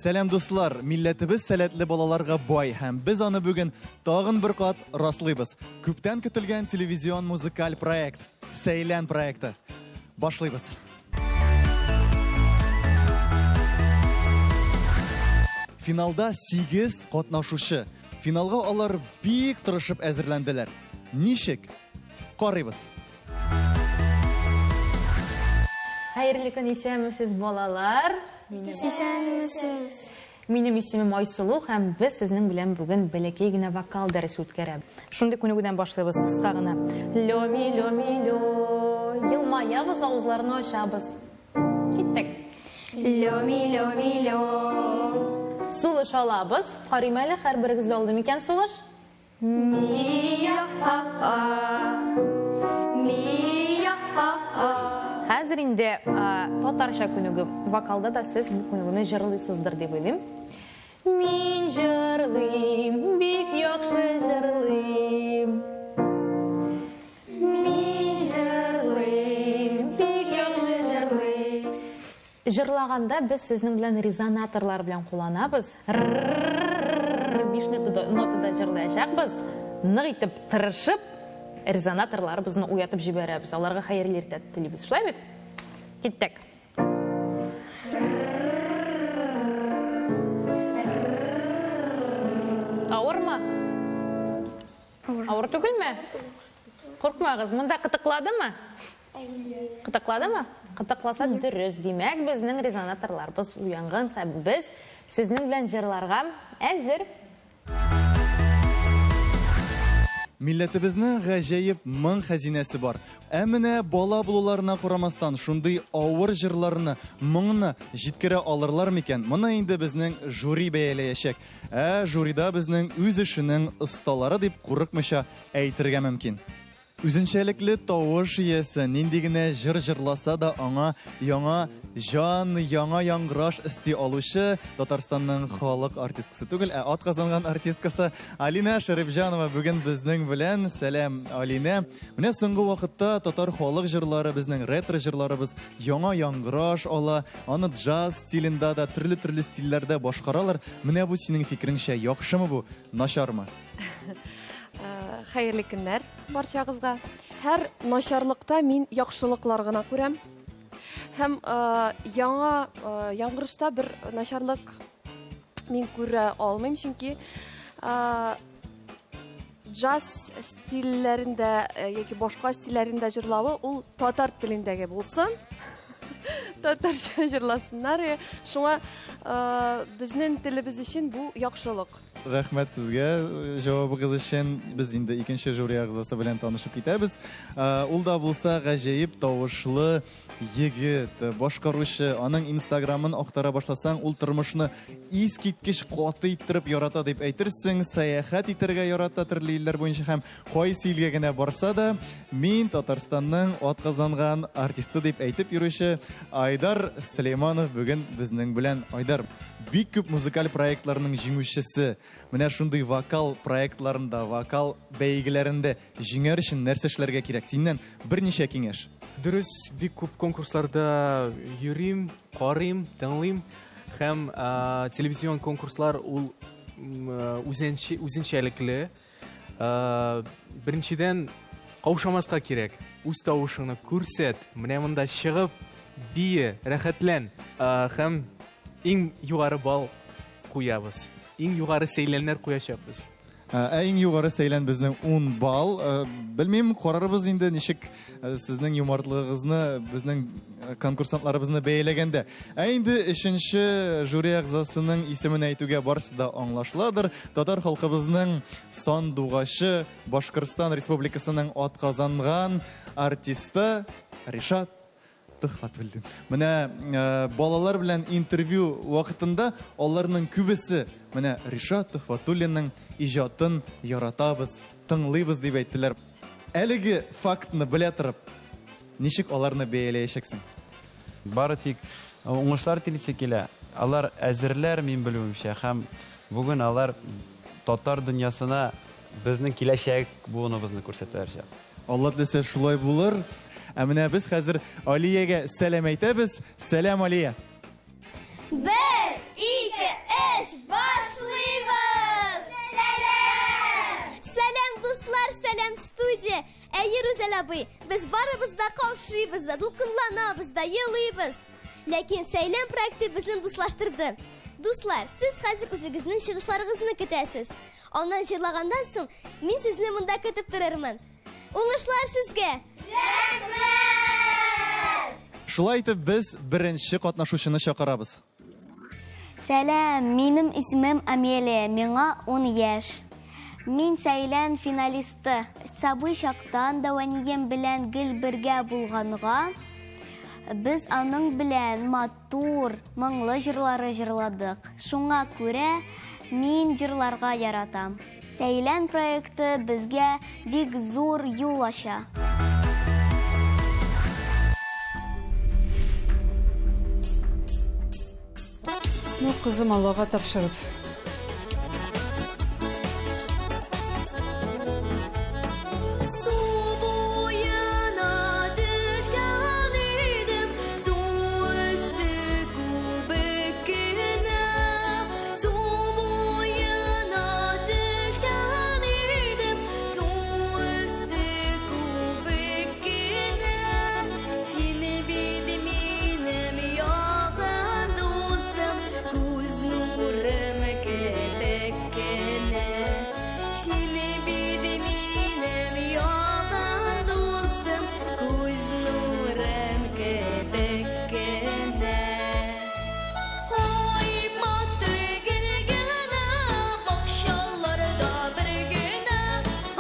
Сәлам дуслар, милләтебез сәләтле балаларга бай һәм без аны бүген тагын бер кат раслыйбыз. Күптән көтелгән телевизион музыкаль проект Сәйлән проекты. Башлыйбыз. Финалда 8 катнашучы. Финалга алар бик тырышып әзерләнделәр. Ничек? Карыйбыз. Хәерле көн, исәнмесез, балалар. Исәнмесез. Минем исемем Айсылу һәм без сезнең белән бүген бәләкәй генә вокал дәресе үткәрәбез. Шундый күнегүдән башлыйбыз, кыска гына. Лё, ми, лё, ми, лё. Елмаябыз, авызларны ачабыз. Киттек. Лё, ми, лё, ми, лё. Сулыш алабыз. Карыйм әле, һәрберегездә алды микән сулыш? Хәзер инде татарча күнегү. Вокалда да сез бу күнегүне җырлыйсыздыр дип уйлыйм. Мин җырлыйм, бик яхшы җырлыйм. Мин җырлыйм, бик яхшы җырлыйм. Җырлаганда без сезнең белән резонаторлар белән кулланабыз. Р-р-р-р-р, биш нотада җырлаячакбыз. Нык итеп тырышып, резонаторларыбызны уятып җибәрәбез. Аларга хәерле иртә телибез. Шулай бит? Киттек. Авырмы? Авыр түгелме? Куркмагыз, монда кытыкладымы? Кытыкладымы? Кытыкласа дөрес. Димәк, безнең резонаторларыбыз уянган һәм без сезнең белән җырларга әзер. Милләтебезнең гаҗәеп моң хәзинәсе бар. Ә менә бала булуларына карамастан, шундый авыр җырларны, моңны җиткерә алырлар микән? Моны инде безнең жюри бәяләячәк. Ә жюрида безнең үз эшенең осталары дип курыкмыйча әйтергә мөмкин. Үзенчәлекле тавыш иясе, нинди генә җыр җырласа да аңа яңа җан, яңа яңгыраш өсти алучы Татарстанның халык артисткасы түгел, ә атказанган артисткасы Алинә Шәрипҗанова бүген безнең белән. Сәлам, Алинә. Менә соңгы вакытта татар халык җырлары, безнең ретро җырларыбыз яңа яңгыраш ала. Аны джаз стилендә дә, төрле-төрле стильләрдә башкаралар. Менә бу синең фикереңчә яхшымы бу, начармы? Хәерле көннәр барчагызга. Һәр начарлыкта мин яхшылыклар гына күрәм. Һәм яңа яңгырышта бер начарлык мин күрә алмыйм, чөнки джаз стильләрендә яки башка стильләрендә җырлавы ул татар телендәге булсын. Татарча җырласыннар. Шуңа безнең телебез өчен бу яхшылык. Рәхмәт сезгә җавабыгыз өчен. Без инде икенче жюри әгъзасы белән танышып китәбез. Ул да булса гаҗәеп тавышлы егет, башкаручы. Аның Инстаграмын актара башласаң, ул тормышны искиткеч каты иттереп ярата дип әйтерсең, сәяхәт итәргә ярата төрле илләр буенча һәм кайсы илгә генә барса да, мин Татарстанның атказанган артисты дип әйтеп йөрүче Айдар Сөләйманов бүген безнең белән. Айдар, бик күп музыкаль проектларның җиңүчесе. Менә шундый вокал проектларында, вокал бәйгеләрендә җиңәр өчен нәрсә эшләргә кирәк? Синнән берничә киңәш. Дөрес, бик күп конкурсларда йөрим, карыйм, тыңлыйм. Һәм телевизион конкурслар ул үзенчәлекле. Беренчедән, каушамаска кирәк. Үз тавышыңны күрсәт, менә монда чыгып, бие, рәхәтлән. Һәм иң югары балл куябыз. Иң югары сәйләннәр куячакбыз. Ә иң югары сәйлән безнең 10 балл. Белмим, карарбыз инде ничек сезнең юмартлыгыгызны, безнең конкурсантларыбызны бәяләгәндә. Ә инде өченче жюри әгъзасының исемен әйтүгә барысы да аңлашыладыр. Татар халкыбызның сандугачы, Башкортстан Республикасының атказанган артисты Ришат Төхфәтуллин. Менә балалар белән интервью вакытында аларның күбесе менә Ришат Төхфәтуллинның иҗатын яратабыз, тыңлыйбыз дип әйттеләр. Әлеге фактны белә торып, ничек аларны бәяләячәксең? Бары тик уңышлар телисе килә. Алар әзерләр, мин белүемчә, һәм бүген алар татар дөньясына безнең киләчәк буыныбызны күрсәтәчәк. Алла теләсә, шулай булыр. Ә менә без хәзер Алиягә сәлам әйтәбез. Сәлам, Алия! 1, 2, 3! Әйе, Рүзәл абый, без барыбыз да каушыйбыз да, дулкынланабыз да, елыйбыз. Ләкин Сәйлән проекты безне дуслаштырды. Дуслар, сез хәзер үзегезнең чыгышларыгызны көтәсез. Аннан җырлаганнан соң, мин сезне монда көтеп торырмын. Уңышлар сезгә! Рәхмәт! Шулай итеп, без беренче катнашучыны чакырабыз. Сәлам, минем исемем Амелия, миңа 10 яшь. Мин Сәйлән финалисты. Сабый чактан да әнием белән гел бергә булганга, без аның белән матур, моңлы җырлары җырладык. Шуңа күрә мин җырларга яратам. Сәйлән проекты безгә бик зур юл ача. Ну, кызым, Аллага тапшырып. Су буена төшкән идем, су өсте күбек кенә. Су буена төшкән идем, су өсте күбек кенә. Сине бит минем якын дустым, күз нурым кебек кенә. Сине бит минем якын дустым, күз нурым кебек кенә. Ай, матур гөл генә, бакчаларда бер генә.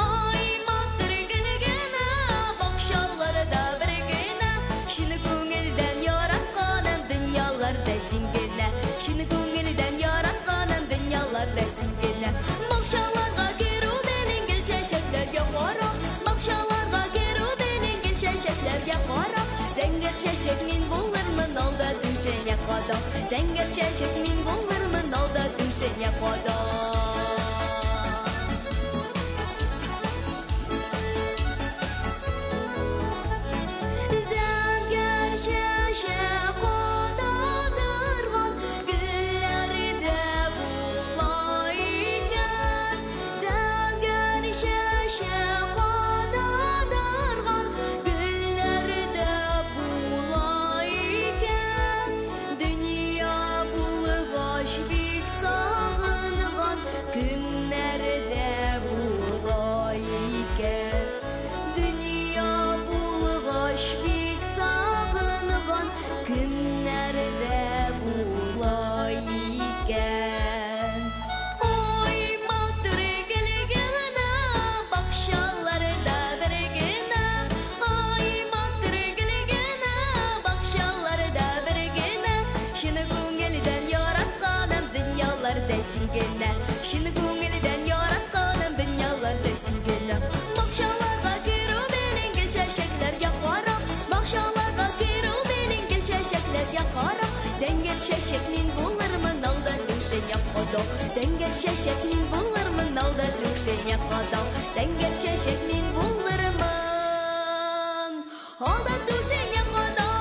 Ай, матур гөл генә, бакчаларда бер генә. Чын күңелдән яратканым дөньяларда син генә. Чын күңелдән яратканым дөньяларда син генә. Бакчаларга керү белән гел чәчәкләргә карап, бакчаларга керү белән гел чәчәкләргә карап, зәңгәр чәчәк мин булырмын алда түшеңә кадап. Зәңгәр чәчәк мин булырмын алда түшеңә кадап. Зәңгәр чәчәк ата торган гөлләрдә була икән. Зәңгәр чәчәк ата торган гөлләрдә була икән. Дөнья булгач бик сагынган көннәрдә була икән. Дөнья булгач бик сагынган көннәрдә була икән. Ой, матур гөл генә, бакчаларда бер генә. Ай, матур гөл генә, бакчаларда бер генә. Чын күңелдән яратканым дөньяларда син генә. Чын күңелдән яратканым дөньяларда син генә. Бакчаларга керү белән гел чәчәкләргә карап, бакчаларга керү белән гел чәчәкләргә карап, зәңгәр чәчәк мин булырмын алда түшеңә кадау. Зәңгәр чәчәк мин булырмын алда түшеңә кадау. Зәңгәр чәчәк мин булырмын алда түшеңә кадау.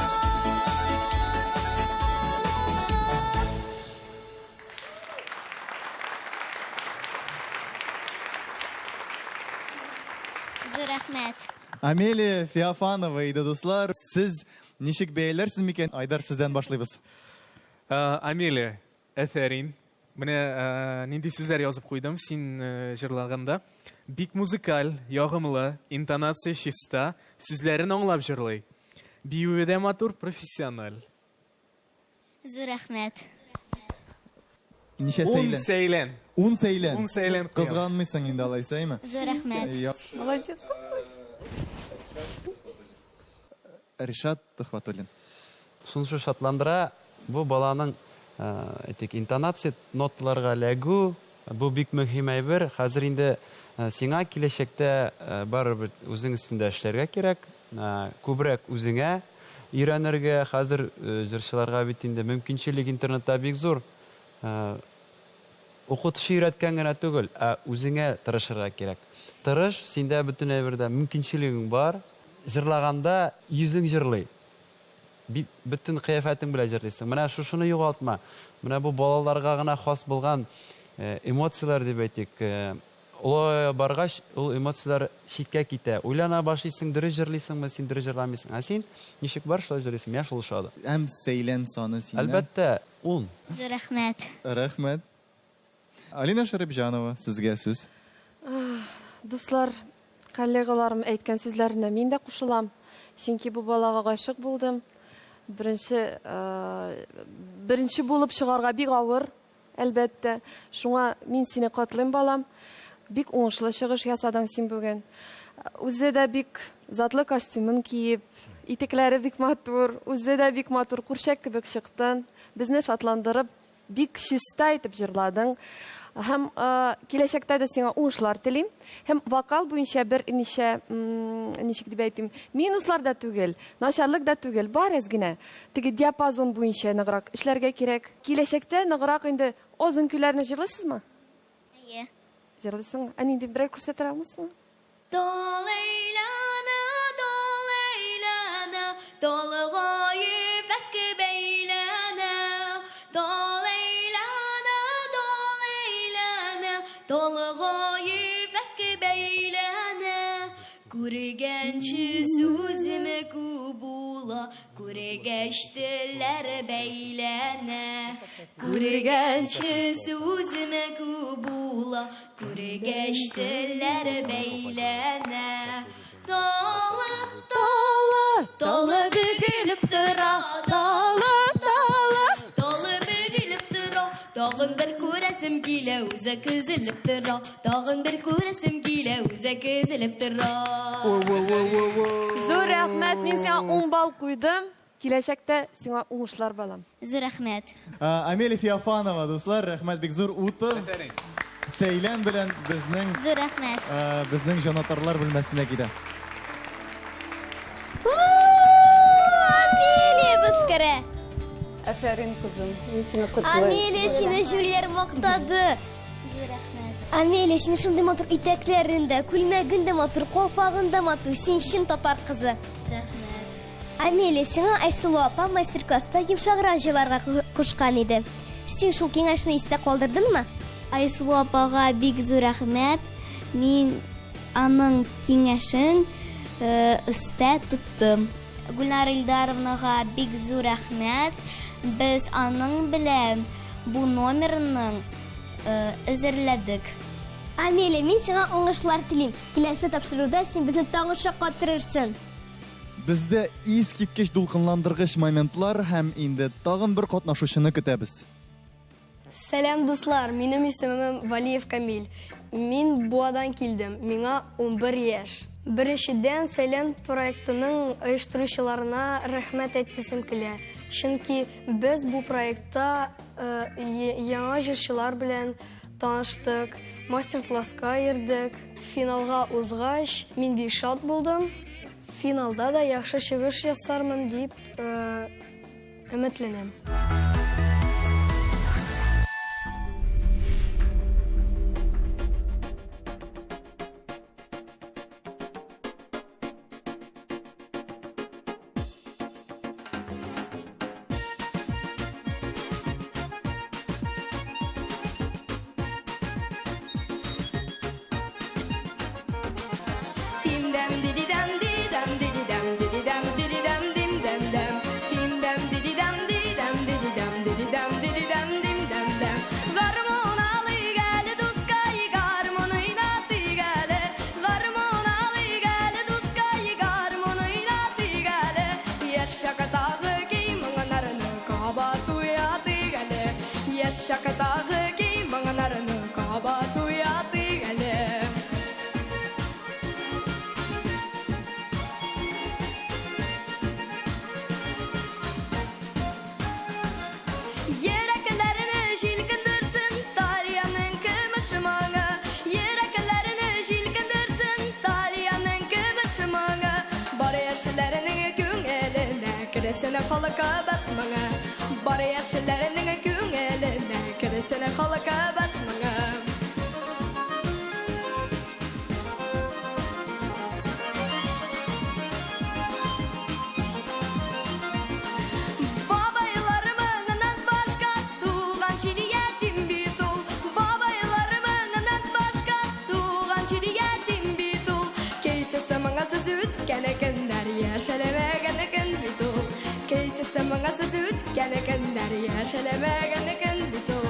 Зур рәхмәт. Амелия Феофанова иде, дуслар. Сез ничек бәяләрсез микән? Айдар, сездән башлыйбыз. Амелия, әфәрин. Менә нинди сүзләр язып куйдым син җырлаганда. Бик музыкаль, ягымлы, интонация чиста, сүзләрен аңлап җырлый. Биюе дә матур, профессиональ. Зур рәхмәт. Ничә Ун сәйлән? сәйлән. Ун сәйлән. Ун сәйлән куям. Кызганмыйсың инде алайса, әйме? Зур рәхмәт. Яхшы. Молодец. Ришат Төхвәтуллин. Шунысы шатландыра, бу баланың, әйтик, интонация, ноталарга эләгү, бу бик мөһим әйбер. Хәзер инде сиңа киләчәктә барыбер үзең өстендә эшләргә кирәк, күбрәк үзеңә өйрәнергә. Хәзер җырчыларга бит инде мөмкинчелек интернетта бик зур. Укытучы өйрәткән генә түгел, ә үзеңә тырышырга кирәк. Тырыш, синдә бөтен әйбердә мөмкинчелегең бар. Җырлаганда йөзең җырлый. Бөтен кыяфәтең белән җырлыйсың. Менә шушыны югалтма. Менә бу балаларга гына хас булган эмоцияләр дип әйтик, Олая баргач, ул эмоцияләр читкә китә. Уйлана башлыйсың, дөрес җырлыйсыңмы, син дөрес җырламыйсың. Ә син ничек бар, шулай җырлыйсың. Миңа шул ошады. Һәм Сәйлән саны синнән. Әлбәттә, 10. Зур рәхмәт. Рәхмәт. Алина Шәрипҗанова, сезгә сүз. Дуслар, коллегаларым әйткән сүзләренә мин дә кушылам. Чөнки бу балага гашыйк булдым. Беренче, беренче булып чыгарга бик авыр, әлбәттә. Шуңа мин сине котлыйм, балам. Бик уңышлы чыгыш ясадың син бүген. Үзе дә бик затлы костюмын киеп, итекләре бик матур, үзе дә бик матур, курчак кебек чыктың. Безне шатландырып, Бик чиста итеп җырладың. Һәм киләчәктә дә сиңа уңышлар телим. Һәм вокал буенча бер ничә, ничек дип әйтим, минуслар да түгел, начарлык да түгел, бар әз генә. Теге диапазон буенча ныграк эшләргә кирәк. Киләчәктә ныграк инде озын көйләрне җырлыйсызмы? Әйе. Җырлыйсың. Ә нинди берәр күрсәтә алмассыңмы? Тал әйләнә, тал әйләнә, Талга ефәк бәйләнә. Тал әйләнә, тал әйләнә, Талга ефәк бәйләнә. Күргәнче сүзем күп була, Күргәч телләр бәйләнә. Күргәнче сүзем күп була, Күргәч телләр бәйләнә. Талы, талы, талы бөгелеп тора. Талы, талы, талы бөгелеп тора. Тагын бер күрәсем килә, үзәк өзелеп тора. Тагын бер күрәсем килә, үзәк өзелеп тора. Зур рәхмәт, мин сиңа 10 балл куйдым. Киләчәктә сиңа уңышлар, балам. Зур рәхмәт. Амелия Феофанова, дуслар, рәхмәт бик зур. 30 Сәйлән белән безнең Зур рәхмәт. Безнең җанатарлар бүлмәсенә китә. Амелия без керә. Афәрин, кызым. Мин сине котлыйм. Амелия, сине җүләр мактады. Зур рәхмәт. Амелия, синең шундый матур итәкләрең дә, күлмәгең дә матур, калфагың да матур. Син чын татар кызы. Рәхмәт. Амелия, сиңа Айсылу апа мастер-класста йомшаграк җырларга кушкан иде. Син шул киңәшне истә калдырдыңмы? Айсылу апага бик зур рәхмәт. Мин аның киңәшен өстә тоттым. Гөлнара Илдаровнага бик зур рәхмәт. Без аның белән бу номерның әзерләдек. Амелия, мин сиңа уңышлар телим. Киләсе тапшыруда син безне тагын шаккатырырсың. Бездә искиткеч дулкынландыргыч моментлар һәм инде тагын бер катнашучыны көтәбез. Сәлам, дуслар! Минем исемем Валиев Камиль. Мин Буадан килдем. Миңа 11 яшь. Беренчедән, Сәлам проектының оештыручыларына рәхмәт әйтәсем килә. Чөнки без бу проектта яңа җырчылар белән таныштык, мастер-класска йөрдек. Финалга узгач, мин бик шат булдым. Финалда да яхшы чыгыш ясармын дип өметләнәм. Сәйләне көннәр яшәләмәгән көн бит ул.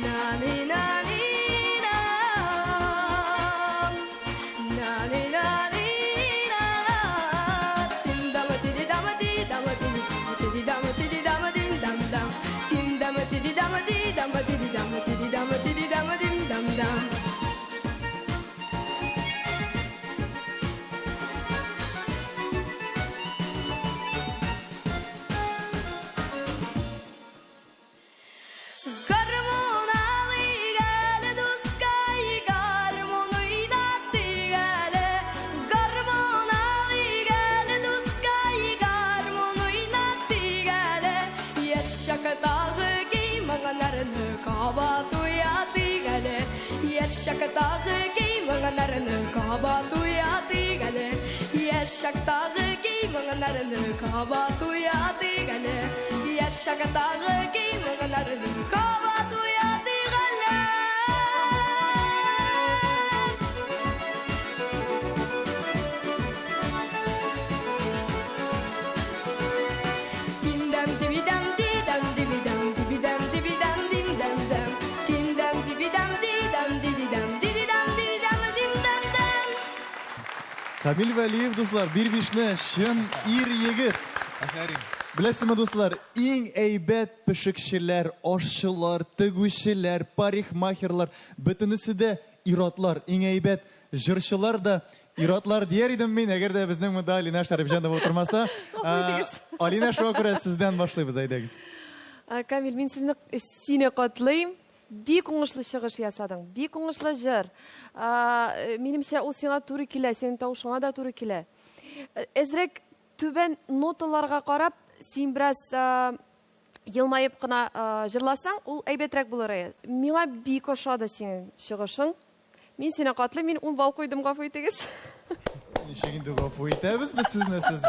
Нани, нани, на. Нани, нани, на. Тим дама тиди дама ди дама ди тиди дама тиди дама дим дам дам. Тим дама тиди дама ди дама тиди дама тиди дама тиди дама дим дам дам. Гармун алыйк әле, дускай, гармун уйнатыйк әле. Гармун алыйк әле, дускай, гармун уйнатыйк әле. Яшь чактагы көй-моңнарны кабат уятыйк әле. Яшь чактагы көй-моңнарны кабат уятыйк әле. Яшь чактагы көй-моңнарны кабат уятыйк әле. Яшь чактагы көй-моңнарны кабат уятыйк әле. Тиндәм тибидәм дидәм дибидәм дибидәм дибидәм димдәм дәм. Тиндәм дибидәм дидәм дидидәм дидидәм дидәм димдәм дәм. Камил Вәлиев, дуслар, бир бишне, чын ир егет. Афәрин. Беләсезме, дуслар, иң әйбәт пешекчеләр, ашчылар, тегүчеләр, парикмахерлар, бөтенесе дә ир-атлар, иң әйбәт җырчылар да ир-атлар дияр идем мин, әгәр дә безнең монда Алинә Шәрипҗанова утырмаса. Алинә, шуңа күрә сездән башлыйбыз, әйдәгез. Камил, мин сезне сине котлыйм. Бик уңышлы чыгыш ясадың, бик уңышлы җыр. Минемчә, ул сиңа туры килә, синең тавышыңа да туры килә. Әзрәк түбән ноталарга карап, син бераз елмаеп кына җырласаң, ул әйбәтрәк булыр иде. Миңа бик ошады синең чыгышың. Мин сине котлыйм, мин 10 балл куйдым, гафу итегез. Ничек инде гафу итәбез без сезне, сез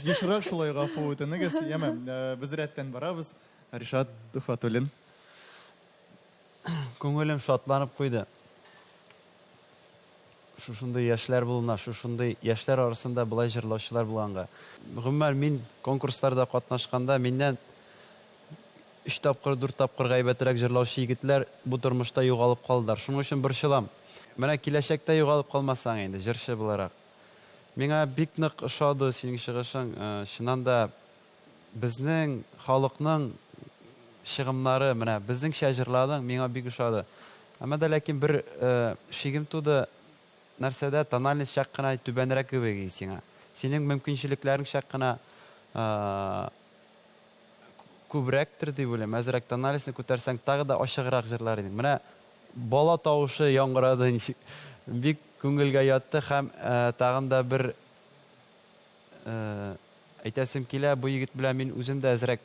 ешрак шулай гафу үтенегез. Яме, без рәттән барабыз. Ришат Тухватуллин. Күңелем шатланып куйды. Шушындый яшьләр булуына, шушындый яшьләр арасында болай җырлаучылар булганга. Гомумән, мин конкурсларда катнашканда миннән 3 тапкыр, 4 тапкырга әйбәтрәк җырлаучы егетләр бу тормышта югалып калдылар. Шуның өчен борчылам. Менә киләчәктә югалып калмасаң инде, җырчы буларак. Миңа бик нык ошады синең чыгышың. Чыннан да безнең халыкның чыгымнары, менә безнеңчә җырладың, миңа бик ошады. Әмма дә ләкин бер шигем туды, нәрсәдә тональность чак кына түбәнрәк кебек сиңа. Синең мөмкинчелекләрең чак кына күбрәктер дип уйлыйм. Әзрәк тональностьны күтәрсәң, тагы да ачыграк җырлар идең. Менә бала тавышы яңгырады ничек. Бик күңелгә ятты һәм тагын да бер әйтәсем килә, бу егет белән мин үзем дә әзрәк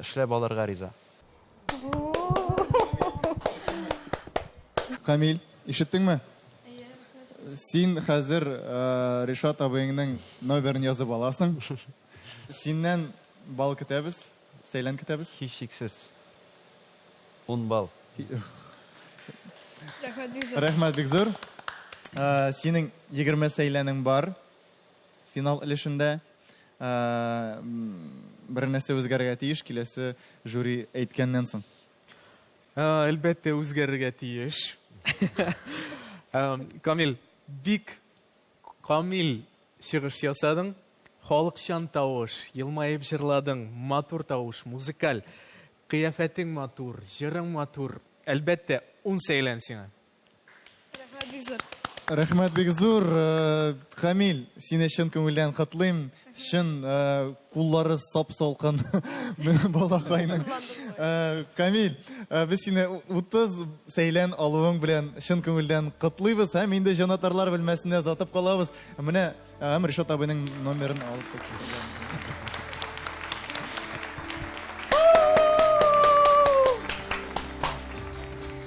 эшләп алырга риза. Камил, ишеттеңме? Син хәзер Ришат абыеңның номерын язып аласың. Синнән балл көтәбез, сәйлән көтәбез. Һичшиксез. 10 балл. Рәхмәт бик зур. Рәхмәт бик зур. Синең 20 сәйләнең бар. Финал өлешендә бер нәрсә үзгәрергә тиеш, киләсе жюри әйткәннән соң. Әлбәттә, үзгәрергә тиеш. Камил, бик камил чыгыш ясадың. Халыкчан тавыш, елмаеп җырладың, матур тавыш, музыкаль. Кыяфәтең матур, җырың матур. Әлбәттә, 10 сәйлән сиңа. Рәхмәт бик зур. Рәхмәт бик зур. Камил, сине чын күңелдән котлыйм. Чын куллары сап-салкын балакайның. Камил, без сине 30 сәйлән алуың белән чын күңелдән котлыйбыз һәм инде җанатарлар бүлмәсенә озатып калабыз. Менә һәм Ришат абыйның номерын алып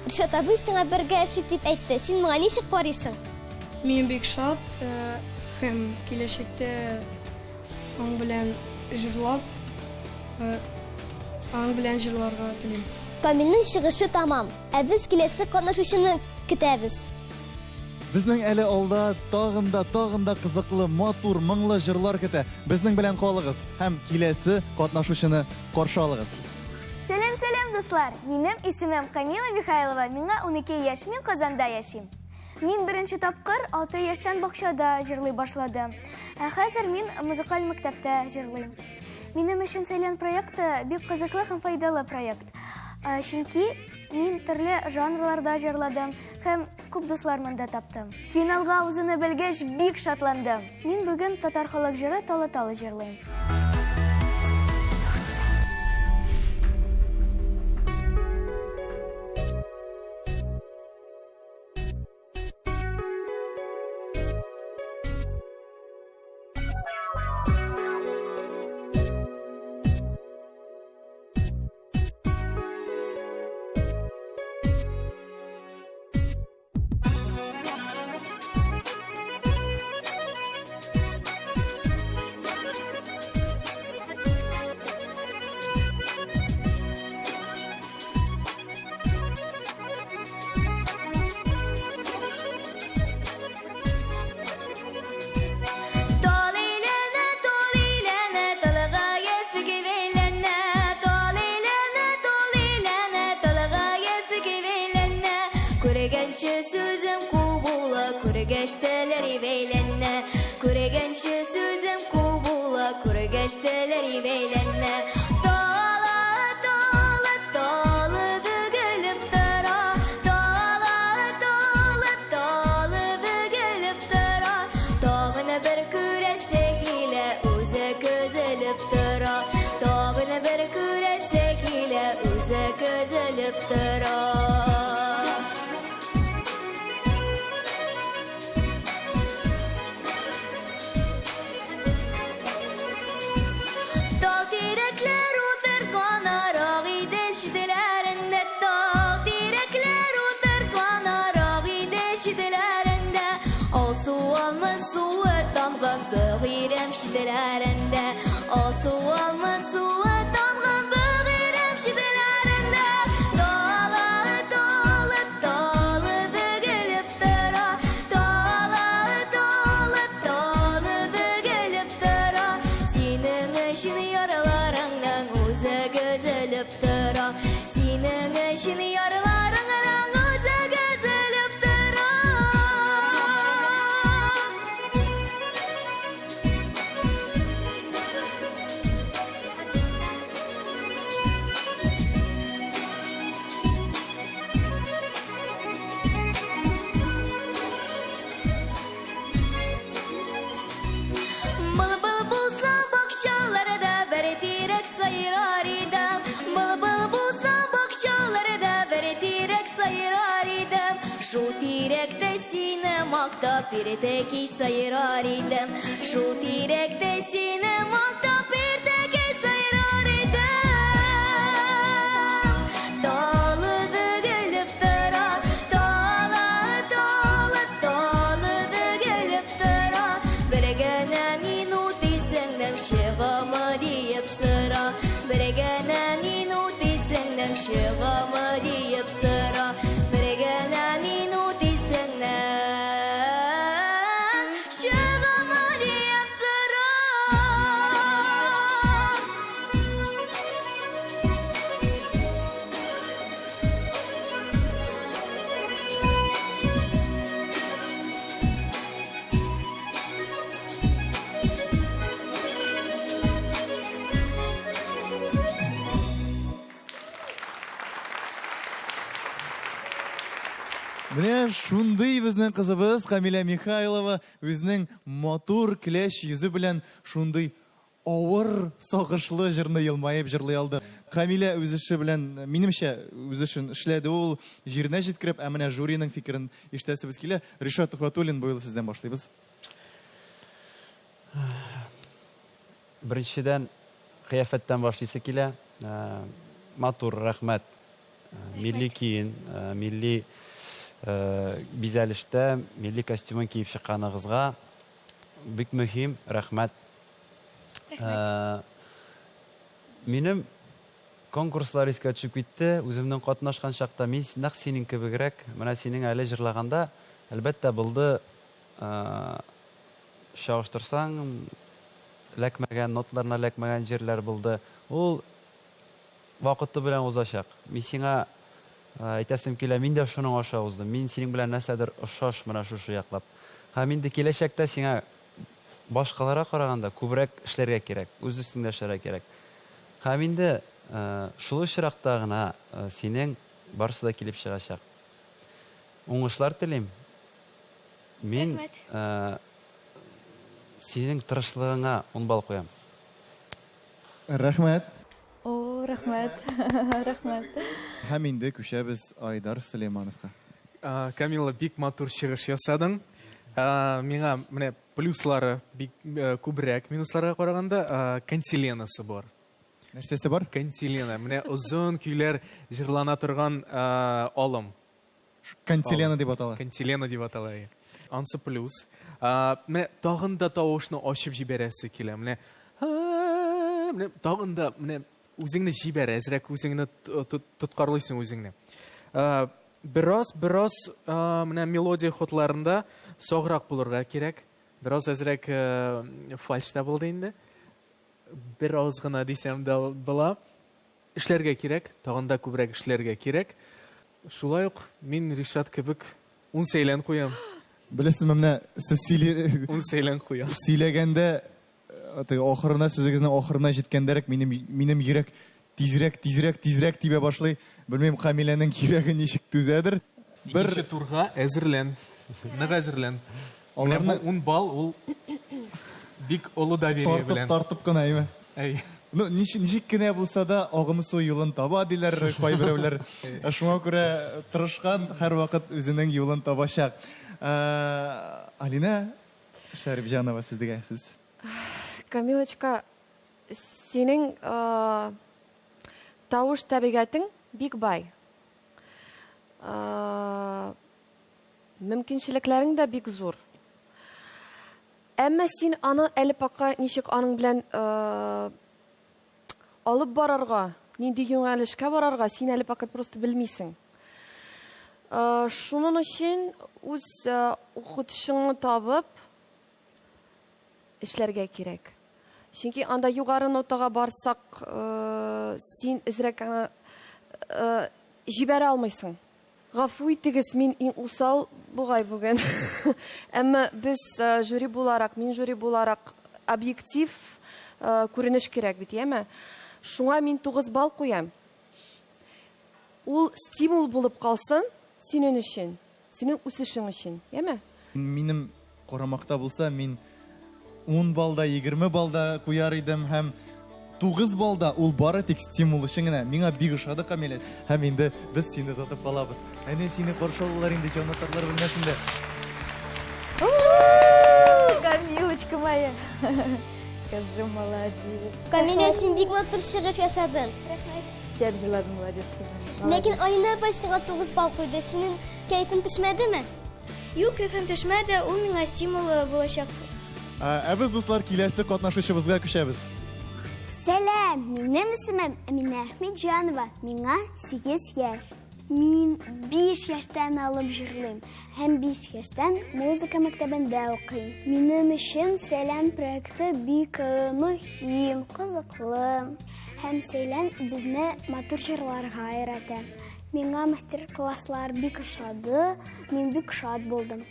Ришат абый сиңа бергә эшлик дип әйтте. Син моңа ничек карыйсың? Мин бик шат һәм киләчәктә аның белән җырлап, аның белән җырларга телим. Камилнең чыгышы тамам. Ә без киләсе катнашучыны көтәбез. Безнең әле алда тагын да, тагын да кызыклы, матур, моңлы җырлар көтә. Безнең белән калыгыз һәм киләсе катнашучыны каршы алыгыз. Сәлам, сәлам, дуслар! Минем исемем Камила Михайлова, миңа 12 яшь, мин Казанда яшим. Мин беренче тапкыр 6 яшьтән бакчада җырлый башладым. Ә хәзер мин музыкаль мәктәптә җырлыйм. Минем өчен Сәйлән проекты бик кызыклы һәм файдалы проект. Чөнки мин төрле жанрларда җырладым һәм күп дуслар монда таптым. Финалга узуны белгәч, бик шатландым. Мин бүген татар халык җыры Талы-талы җырлыйм. Менә шундый безнең кызыбыз Камилә Михайлова үзенең матур көләч йөзе белән шундый авыр, сагышлы җырны елмаеп җырлый алды. Камилә үз эше белән, минемчә, үз эшен эшләде ул, җиренә җиткереп, ә менә жюриның фикерен ишетәсебез килә. Ришат Тухватуллин, бу юлы сездән башлыйбыз. Беренчедән, кыяфәттән башлыйсы килә. Матур, рәхмәт. Милли киен, милли бизәлештә, милли костюмын киеп чыкканыгызга бик мөһим, рәхмәт. Минем конкурслар искә төшеп китте. Үземнең катнашкан чакта мин нәкъ синең кебегрәк, менә синең әле җырлаганда Әлбәттә, булды. Чагыштырсаң, эләкмәгән, ноталарына эләкмәгән җирләр булды. Ул вакыты белән узачак. Мин сиңа әйтәсем килә, мин дә шуның аша уздым. Мин синең белән нәрсәдер ошаш менә шушы яклап. Һәм инде киләчәктә сиңа башкаларга караганда күбрәк эшләргә кирәк, үз өстеңдә эшләргә кирәк. Һәм инде шул очракта гына синең барысы да килеп чыгачак. Уңышлар телим. Мин синең тырышлыгыңа ун балл куям. Рәхмәт. О, рәхмәт. Рәхмәт. Һәм инде күчәбез Айдар Сөләймановка. Камила, бик матур чыгыш ясадың. Миңа менә плюслары бик күбрәк минусларга караганда, кантиленасы бар. Нәрсәсе бар? Кантилена. Менә озын көйләр җырлана торган алым. Кантилена дип атала. Кантилена дип атала. Ансы плюс. Менә тагын да тавышны ачып җибәрәсе килә. Менә менә тагын да менә үзеңне җибәр, әзрәк үзеңне тоткарлыйсың үзеңне. Бераз, бераз менә мелодия ходларында саграк булырга кирәк. Бераз әзрәк фальш та булды инде. Бераз гына дисәм дә була. Эшләргә кирәк, тагын да күбрәк эшләргә кирәк. Шулай ук мин Ришат кебек ун сәйлән куям. Беләсезме, менә сез сөйли... Ун сәйлән куям. Сөйләгәндә, теге ахырына, сүзегезнең ахырына җиткәндәрәк минем, минем йөрәк тизрәк, тизрәк, тизрәк тибә башлый. Белмим, Камиләнең йөрәге ничек түзәдер. Бер... Икенче турга әзерлән. Нык әзерлән. Аларны... Менә бу 10 балл ул бик олы доверие белән. Тартып, тартып кына, әйме? Әй. Ну, ничек, ничек кенә булса да, агым су юлын таба, диләр кайберәүләр. Шуңа күрә тырышкан һәрвакыт үзенең юлын табачак. Алинә Шәрипҗанова, сезгә сүз. Камилочка, синең тавыш табигатең бик бай. Мөмкинчелекләрең дә бик зур. Әмма син аны әле пока ничек аның белән алып барырга, нинди юнәлешкә барырга, син әле пока просто белмисең. Шуның өчен үз укытучыңны табып эшләргә кирәк. Чөнки анда югары нотага барсак, син әзрәк аны җибәрә алмыйсың. Гафу итегез, мин иң усал бугай бүген. Әмма без э, жюри буларак, мин жюри буларак объектив э, күренеш кирәк бит, яме? Шуңа мин 9 балл куям. Ул стимул булып калсын синең өчен, синең үсешең өчен, яме? Минем Карамакта булса, мин 10 балл да, 20 балл да куяр идем һәм 9 балл да ул бары тик стимул өчен генә. Миңа бик ошады, Камилә. Һәм инде без сине озатып калабыз. Әнә сине каршы алалар инде җанатарлар бүлмәсендә. Камилочка моя. Кызым, молодец. Камилә, син бик матур чыгыш ясадың. Рәхмәт. Шәп җырладың, молодец кызым. Ләкин Алинә апай сиңа 9 балл куйды. Синең кәефең төшмәдеме? Юк, кәефем төшмәде, ул миңа стимул булачак. Ә без, дуслар, киләсе катнашучыбызга күчәбез. Сәлам, минем исемем Әминә Әхмәтҗанова, миңа 8 яшь. Мин 5 яшьтән алып җырлыйм һәм 5 яшьтән музыка мәктәбендә укыйм. Минем өчен Сәлам проекты бик мөһим, кызыклы. Һәм Сәйлән безне матур җырларга өйрәтә. Миңа мастер-класслар бик ошады, мин бик шат булдым.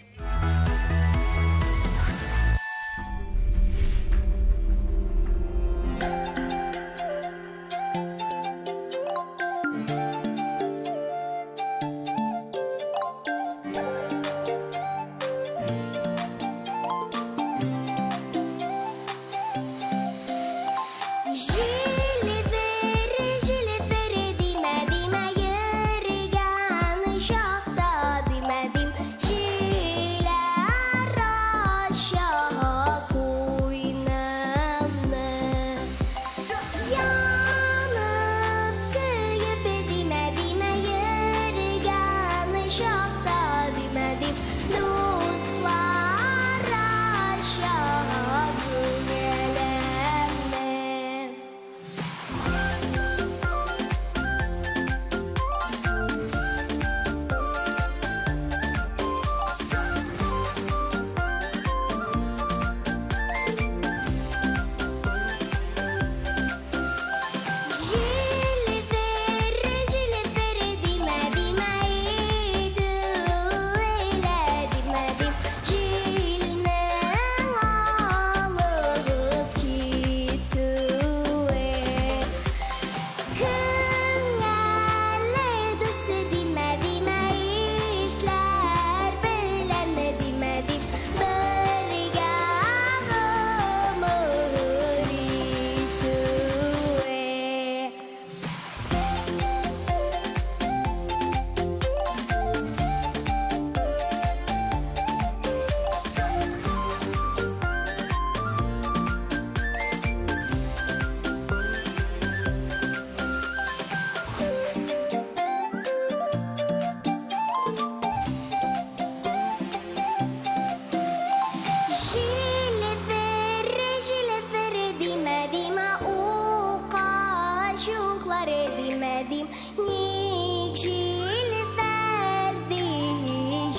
димәдим, ник җилфәрди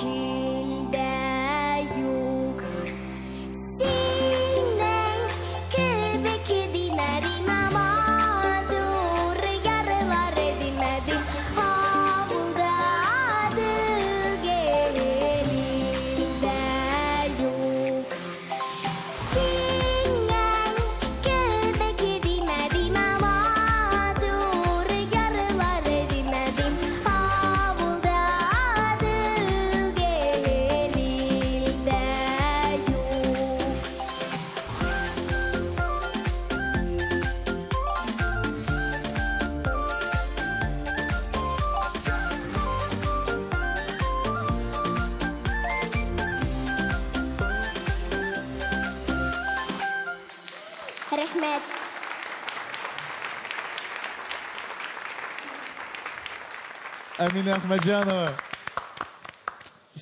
җилдә юк. Синең кебек димәдим, матур ярлар димәдим, авылда түгел, илдә юк. Синең кебек димәдим, матур ярлар димәдим, авылда түгел, илдә юк. Рәхмәт. Әминә Әхмәтҗанова.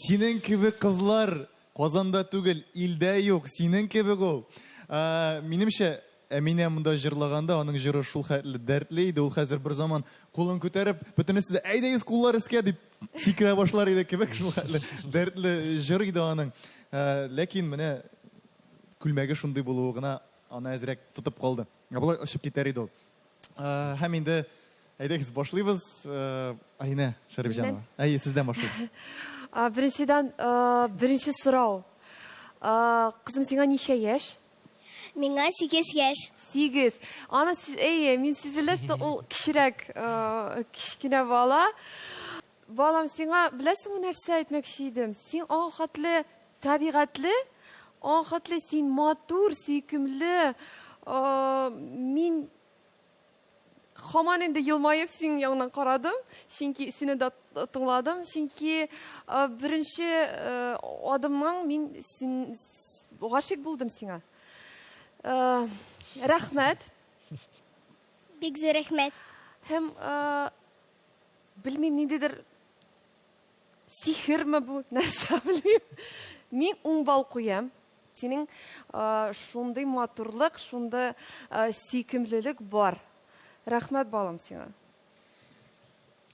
Синең кебек кызлар Казанда түгел, илдә юк. Синең кебек ул. Ә, минемчә, Әминә монда җырлаганда аның җыры шул хәтле дәртле иде. Ул хәзер бер заман кулын күтәреп, бөтенесе дә әйдәгез куллар өскә дип сикерә башлар иде кебек шул хәтле дәртле җыр иде аның. Ә, ләкин менә күлмәге шундый булуы гына аны әзрәк тотып калды. Ә болай очып китәр иде ул. Ә, һәм инде әйдәгез башлыйбыз. Ә, Алинә Шәрипҗанова. Әйе, сездән башлыйбыз. А, Беренчедән, а, беренче сорау. А, Кызым, сиңа ничә яшь? Миңа 8 яшь. 8. Аны сиз, әйе, мин сизелә, что ул кечерәк, а, кечкенә бала. Балам, сиңа беләсеңме нәрсә әйтмәкче идем? Син аңа хәтле табигатьле, аңа хәтле син матур, сөйкемле. А, Мин һаман инде елмаеп синең ягыңнан карадым, чөнки сине дә тыңладым, чөнки а, беренче э, адымның мин син гашыйк булдым сиңа. Э, Рәхмәт. Бик зур рәхмәт. Һәм э, белмим, ниндидер сихерме бу, нәрсә белмим. Мин 10 балл куям. Синең э, шундый матурлык, шундый э, сөйкемлелек бар. Рәхмәт, балам, сиңа.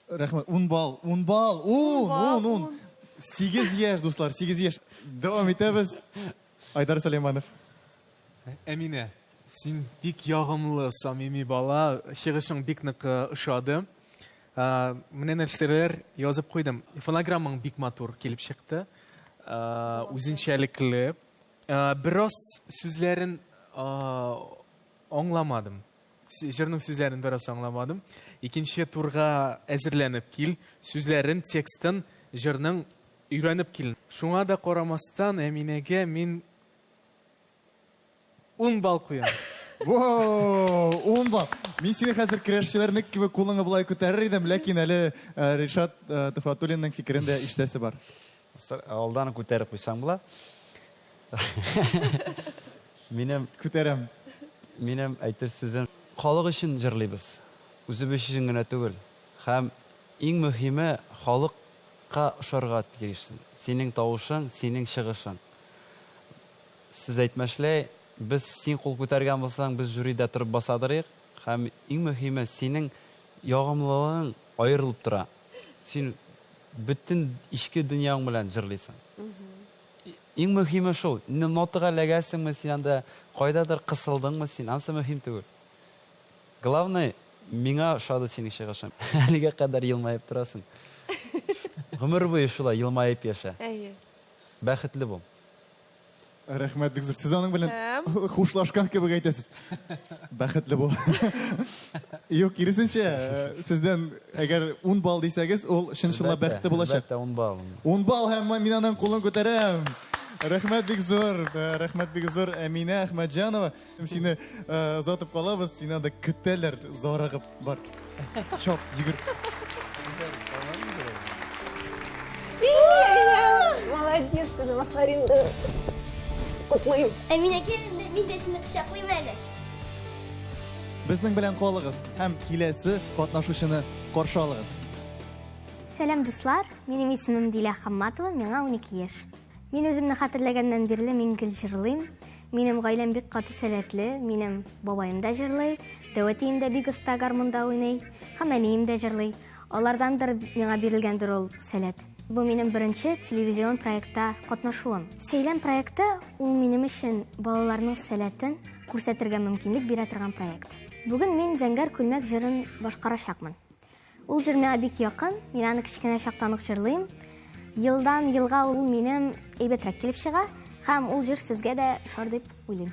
Рәхмәт. 10 балл, 10 балл, 10, балл, 10, 10. 8 яшь, дуслар, 8 яшь. Дәвам итәбез. Айдар Сөләйманов. Әминә, син бик ягымлы, самими бала. Чыгышың бик нык э, ошады. Ә, Менә нәрсәләр язып куйдым. Фонограммаң бик матур килеп чыкты. Ә, Үзенчәлекле. Ә, Бераз сүзләрен ә, аңламадым. Җырның сүзләрен бераз аңламадым. Икенче турга әзерләнеп кил. Сүзләрен, текстын җырның өйрәнеп кил. Шуңа да карамастан, Әминәгә мин 10 балл куям. Воу, 10 балл. Мин сине хәзер көрәшчеләрнең кебек кулыңны болай күтәрер идем, ләкин әле э, Ришат э, Төхвәтуллинның фикерен дә ишетәсе бар. Алдан күтәреп куйсаң була. Минем күтәрәм. Минем әйтер сүзем халык өчен җырлыйбыз. Үзебез өчен генә түгел. Һәм иң мөһиме халыкка ошарга тиешсең. Синең тавышың, синең чыгышың. Сез әйтмешләй, без син кул күтәргән булсаң, без жюрида торып басадырыйк. Һәм иң мөһиме синең ягымлылыгың аерылып тора. Син бөтен эчке дөньяң белән җырлыйсың. Иң мөһиме шул, нотага эләгәсеңме син анда, кайдадыр кысылдыңмы син, анысы мөһим түгел. Главное, миңа ошады синең чыгышың. Әлегә кадәр елмаеп торасың. Гомер буе шулай елмаеп яшә. Әйе. Бәхетле бул. Рәхмәт бик зур. Сез аның белән хушлашкан кебек әйтәсез. Бәхетле бул. Юк, киресенчә, э, сездән әгәр 10 балл дисәгез, ул чын-чынлап бәхетле булачак. Әлбәттә, 10 балл. 10 балл һәм мин аның кулын күтәрәм. Рәхмәт бик зур, э, рәхмәт бик зур, Әминә Әхмәтҗанова. Сине э, озатып калабыз, сине анда көтәләр, зарыгып бар. Чап, йөгер. Молодец, кызым, афәрин. Котлыйм. Әминә, кил, мин дә сине кочаклыйм әле. Безнең белән калыгыз һәм киләсе катнашучыны каршы алыгыз. Сәлам, дуслар! Минем исемем Дилә Хамматова, миңа 12 яшь. Мин үземне хәтерләгәннән бирле мин гел җырлыйм. Минем гаиләм бик каты сәләтле, минем бабаем да җырлый, дәү әтием дә бик оста гармунда уйный, һәм әнием дә җырлый. Алардандыр миңа бирелгәндер ул сәләт. Бу минем беренче телевизион проектта катнашуым. Сәйлән проекты ул минем өчен балаларның сәләтен күрсәтергә мөмкинлек бирә торган проект. Бүген мин Зәңгәр күлмәк җырын башкарачакмын. Ул җыр миңа бик якын, мин аны кечкенә чактан ук җырлыйм. Елдан елга ул минем әйбәтрәк килеп чыга һәм ул җыр сезгә дә ошар дип уйлыйм.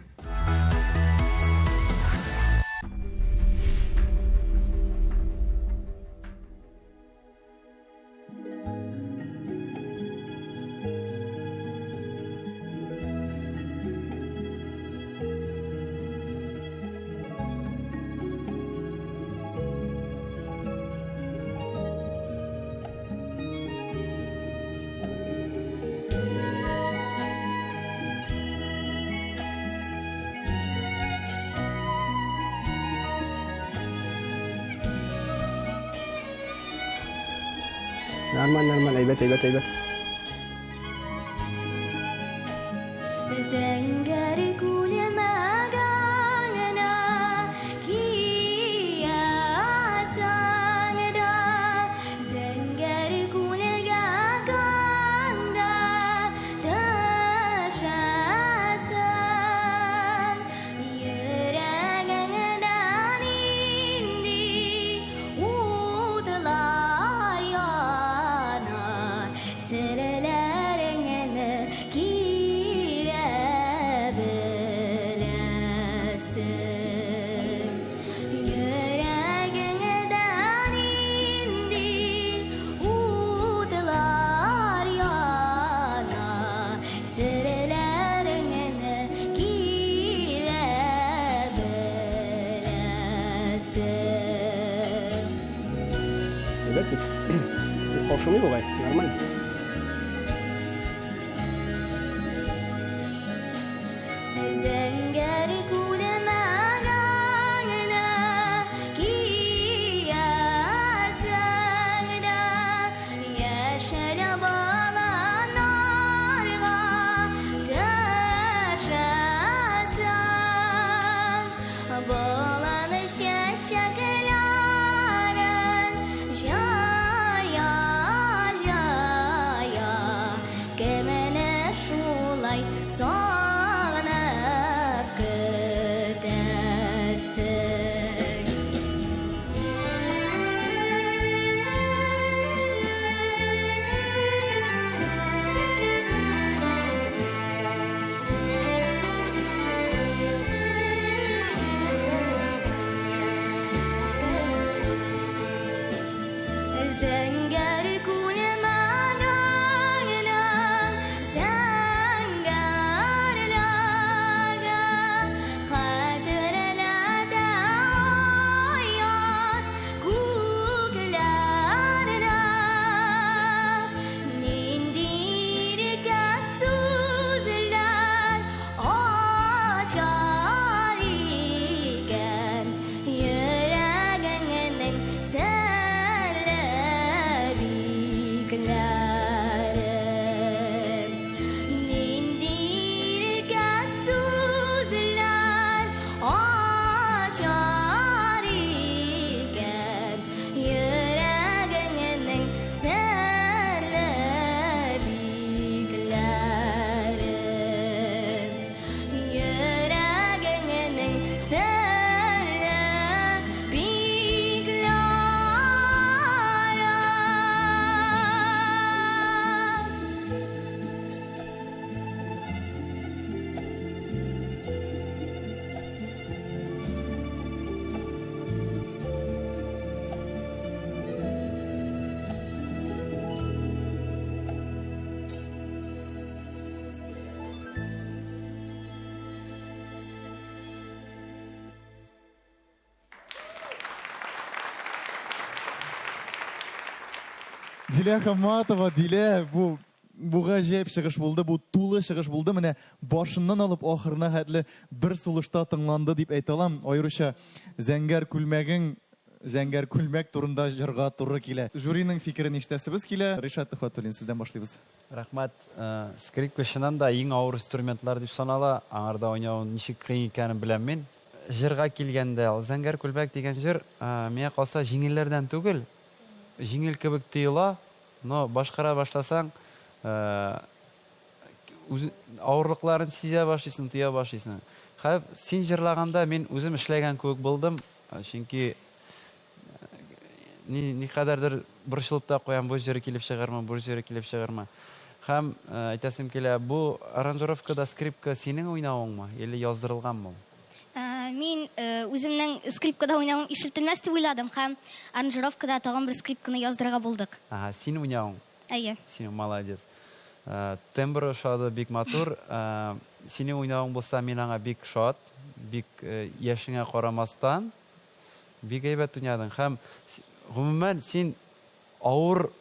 Нормально, нормально, әйбәт, әйбәт, әйбәт. Зәңгәр күлмәгеңне киясең дә, зәңгәр күлгә канда төшәсең. Йөрәгеңдә нинди утлар яна, серләреңне килә беләсең. Йөрәгеңдә нинди утлар яна, серләреңне килә беләсең. Әйбәт бит. Каушамый бугай, нормально. Зәңгәр күлмәгеңне киясең дә, яшел баланнарга төшәсең. Балан чәчәкләрен җая, җая, кемне шулай сагынып көтәсең? Зәңгәр күлмәгеңнең зәңгәрлеге хәтерләтә аяз күкләрне. Нинди иркә сүзләр ачар икән йөрәгеңнең серле бикләрен. Нинди иркә сүзләр ачар икән йөрәгеңнең серле бикләрен. Йөрәгеңнең серле бикләрен. Дилә Хаматова, Дилә, бу бу гаҗәеп чыгыш булды, бу тулы чыгыш булды. Менә башыннан алып ахырына хәтле бер сулышта тыңланды дип әйтә алам. Аеруча зәңгәр күлмәгең Зәңгәр күлмәк турында җырга туры килә. Жюриның фикерен ишетәсебез килә. Ришат Төхвәтуллин, сездән башлыйбыз. Рәхмәт. Скрипка чыннан да иң авыр инструментлар дип санала. Аңарда уйнау ничек кыен икәнен беләм мин. Җырга килгәндә, ул Зәңгәр күлмәк дигән җыр, миңа калса, җиңелләрдән түгел. Җиңел кебек тоела, но башкара башласаң, үз авырлыкларын сизә башлыйсың, тоя башлыйсың. Хәзер син җырлаганда мин үзем эшләгән кебек булдым, чөнки ни никадәрдер борчылып та куям, бу җыры килеп чыгармы, бу җыры килеп чыгармы. Һәм әйтәсем килә, бу аранжировкада скрипка синең уйнавыңмы или яздырылганмы ул? Мин үземнең скрипкада уйнавым ишетелмәс дип уйладым һәм аранжировкада тагын бер скрипканы яздырырга булдык. Ага, син уйнавың. Әйе. Син молодец. Тембр ошады, бик матур. Синең уйнавың булса, мин аңа бик шат, бик яшеңә карамастан, бик әйбәт уйнадың. Һәм гомумән син авыр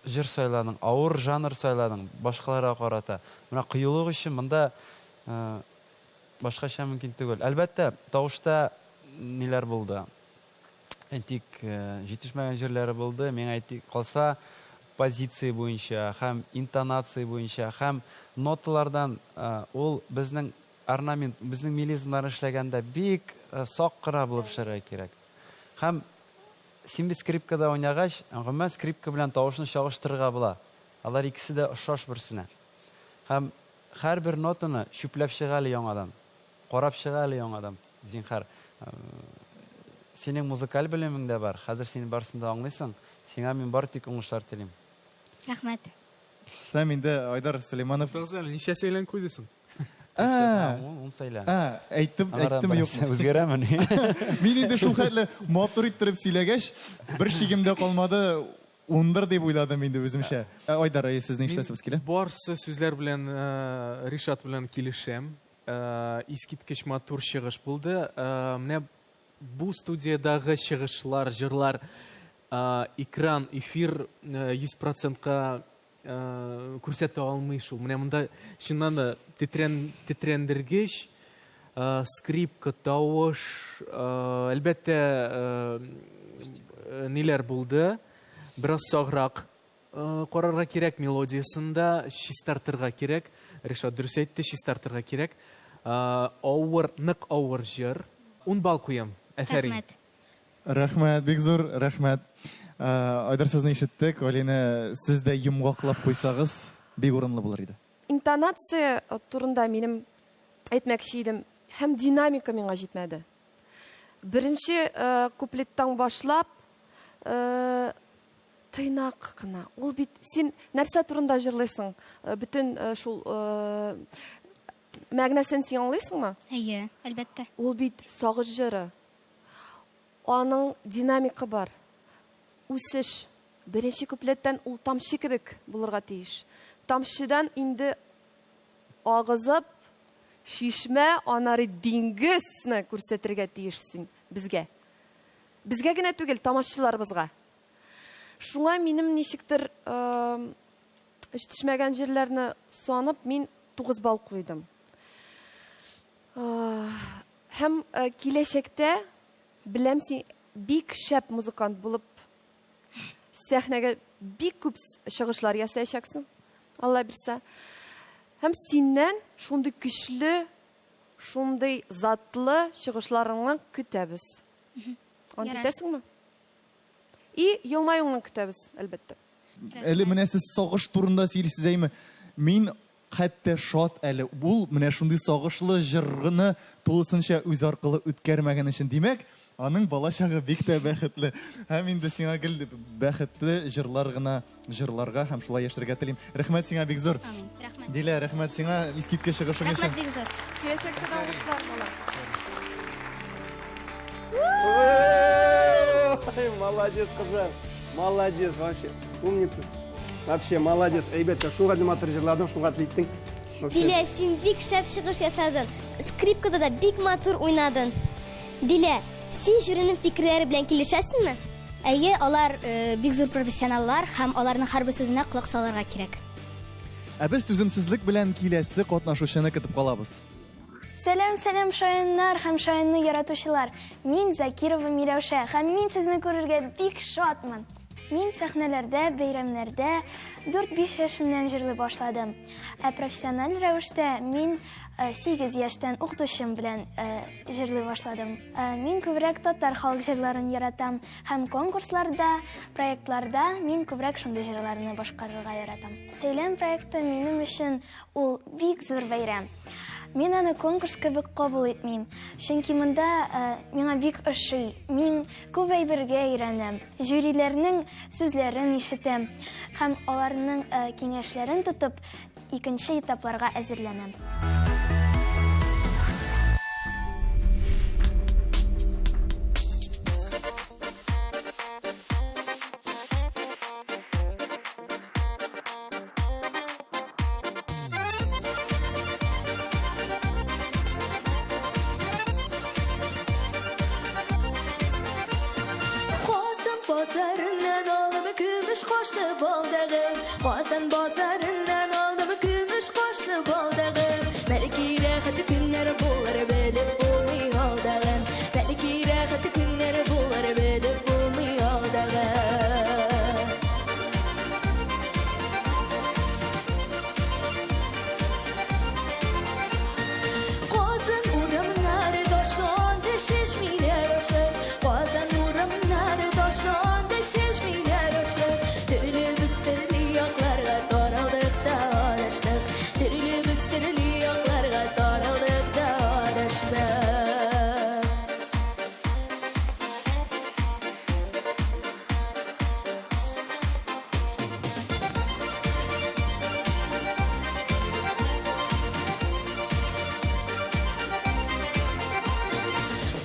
җыр сайладың, авыр жанр сайладың башкаларга карата. Менә кыюлык өчен монда башкача мөмкин түгел. Әлбәттә, тавышта ниләр булды? Әйтик, җитешмәгән җирләре булды. Миңа әйтик, калса, позиция буенча һәм интонация буенча һәм ноталардан ул безнең орнамент, безнең мелизмнар эшләгәндә бик сак кына булып эшләргә кирәк. Һәм син бит скрипкада уйнагач, гомумән скрипка белән тавышны чагыштырырга була. Алар икесе дә охшаш берсенә. Һәм һәрбер нотаны чүпләп чыга әле яңадан. Карап чыга әле яңадан, зинһар. Синең музыкаль белемең дә бар. Хәзер син барысын да аңлыйсың. Сиңа мин бары тик уңышлар телим. Рәхмәт. Һәм инде Айдар Сөләйманов. Туктагыз әле, ничә сәйлән куйды соң? Ә, Ун сәйлән. ә, әйттем, әйттем юкмы? Үзгәрәмени? Мин инде шул хәтле матур иттереп сөйләгәч, бер шигем дә калмады, ундыр дип уйладым инде үземчә. Ә, Айдар, әйе, сезнең ишетәсебез килә. Барсы сүзләр белән Ришат белән килешәм. Искиткеч матур чыгыш булды. Менә бу студиядагы чыгышлар, җырлар, экран, эфир 100 процентка күрсәтә алмый шул. Менә монда чыннан да тетрән, тетрәндергеч скрипка, тавыш, әлбәттә, ниләр булды. Бераз саграк Карарга кирәк мелодиясен дә чистартырга кирәк. Ришат дөрес әйтте, чистартырга кирәк. Авыр, нык авыр җыр. Ун балл куям. Әфәрин. Рәхмәт. Рәхмәт, бик зур рәхмәт. Айдар, сезне ишеттек. Алинә, сез дә йомгаклап куйсагыз, бик урынлы булыр иде. Интонация турында минем әйтмәкче идем. Һәм динамика миңа җитмәде. Беренче куплеттан башлап, Тыйнак кына. Ул бит син нәрсә турында җырлыйсың? Э, бөтен э, шул э, мәгънәсен син аңлыйсыңмы? Әйе, әлбәттә. Ул бит сагыш җыры. Аның динамика бар. Үсеш. Беренче куплеттан ул тамчы кебек булырга тиеш. Тамчыдан инде агызып, чишмә, аннары диңгезне күрсәтергә тиеш син безгә. Безгә генә түгел, тамашчыларыбызга. Шуңа минем ничектер җитешмәгән җирләрне санып, мин 9 балл куйдым. Һәм киләчәктә беләм син бик шәп музыкант булып сәхнәгә бик күп чыгышлар ясаячаксың, Алла бирсә. Һәм синнән шундый көчле, шундый затлы чыгышларыңны көтәбез. Ант итәсеңме? И елмаюыңны көтәбез, әлбәттә. Әле менә сез сагыш турында сөйлисез, әйме? Мин хәтта шат әле. Ул менә шундый сагышлы җырны тулысынча үз аркылы үткәрмәгән өчен. Димәк, аның балачагы бик тә бәхетле. Һәм инде сиңа гел бәхетле җырлар гына җырларга һәм шулай яшәргә телим. Рәхмәт сиңа бик зур. Амин. Рәхмәт. Дилә, рәхмәт сиңа искиткеч чыгышың өчен. Рәхмәт бик зур. Киләчәктә дә уңышлар, бала. Ой, молодец, кызым. Молодец, вообще. Умница. Вообще, молодец. Әйбәт, шуңа матур җырладың, шуңа иттең. Вообще. Дилә, син бик шәп чыгыш ясадың. Скрипкада да бик матур уйнадың. Дилә, син жюриның фикерләре белән килешәсеңме? Әйе, алар э, бик зур профессионаллар һәм аларның һәрбер сүзенә колак салырга кирәк. Ә без түземсезлек белән киләсе катнашучыны көтеп калабыз. Сәлам, сәлам, шаяннар һәм шаянны яратучылар. Мин Закирова Миләүшә һәм мин сезне күрергә бик шатмын. Мин сәхнәләрдә, бәйрәмнәрдә 4-5 яшемнән җырлый башладым. Ә профессиональ рәвештә мин 8 э, яшьтән укытучым белән э, җырлый башладым. Э, мин күбрәк татар халык җырларын яратам һәм конкурсларда, проектларда мин күбрәк шундый җырларны башкарырга яратам. Сәйлән проекты минем өчен ул бик зур бәйрәм. Мин аны конкурс кебек кабул итмим, чөнки монда миңа бик ошый. Мин күп әйбергә өйрәнәм, жюриләрнең сүзләрен ишетәм һәм аларның киңәшләрен тотып, икенче этапларга әзерләнәм. Казан базарыннан алдым көмеш кашлы балдагы. Казан базарыннан алдым көмеш кашлы балдагы. Бәлки рәхәт көннәр булыр, белеп булмый алдагы. Бәлки рәхәт көннәр булыр, белеп булмый алдагы. Казан урамнары ташланды, чәчмиләр ашлы. Казан урамнары ташланды, чәчмиләр ашлы. Төрлебез төрле якларга таралдык та адаштык. Төрлебез төрле якларга таралдык та адаштык.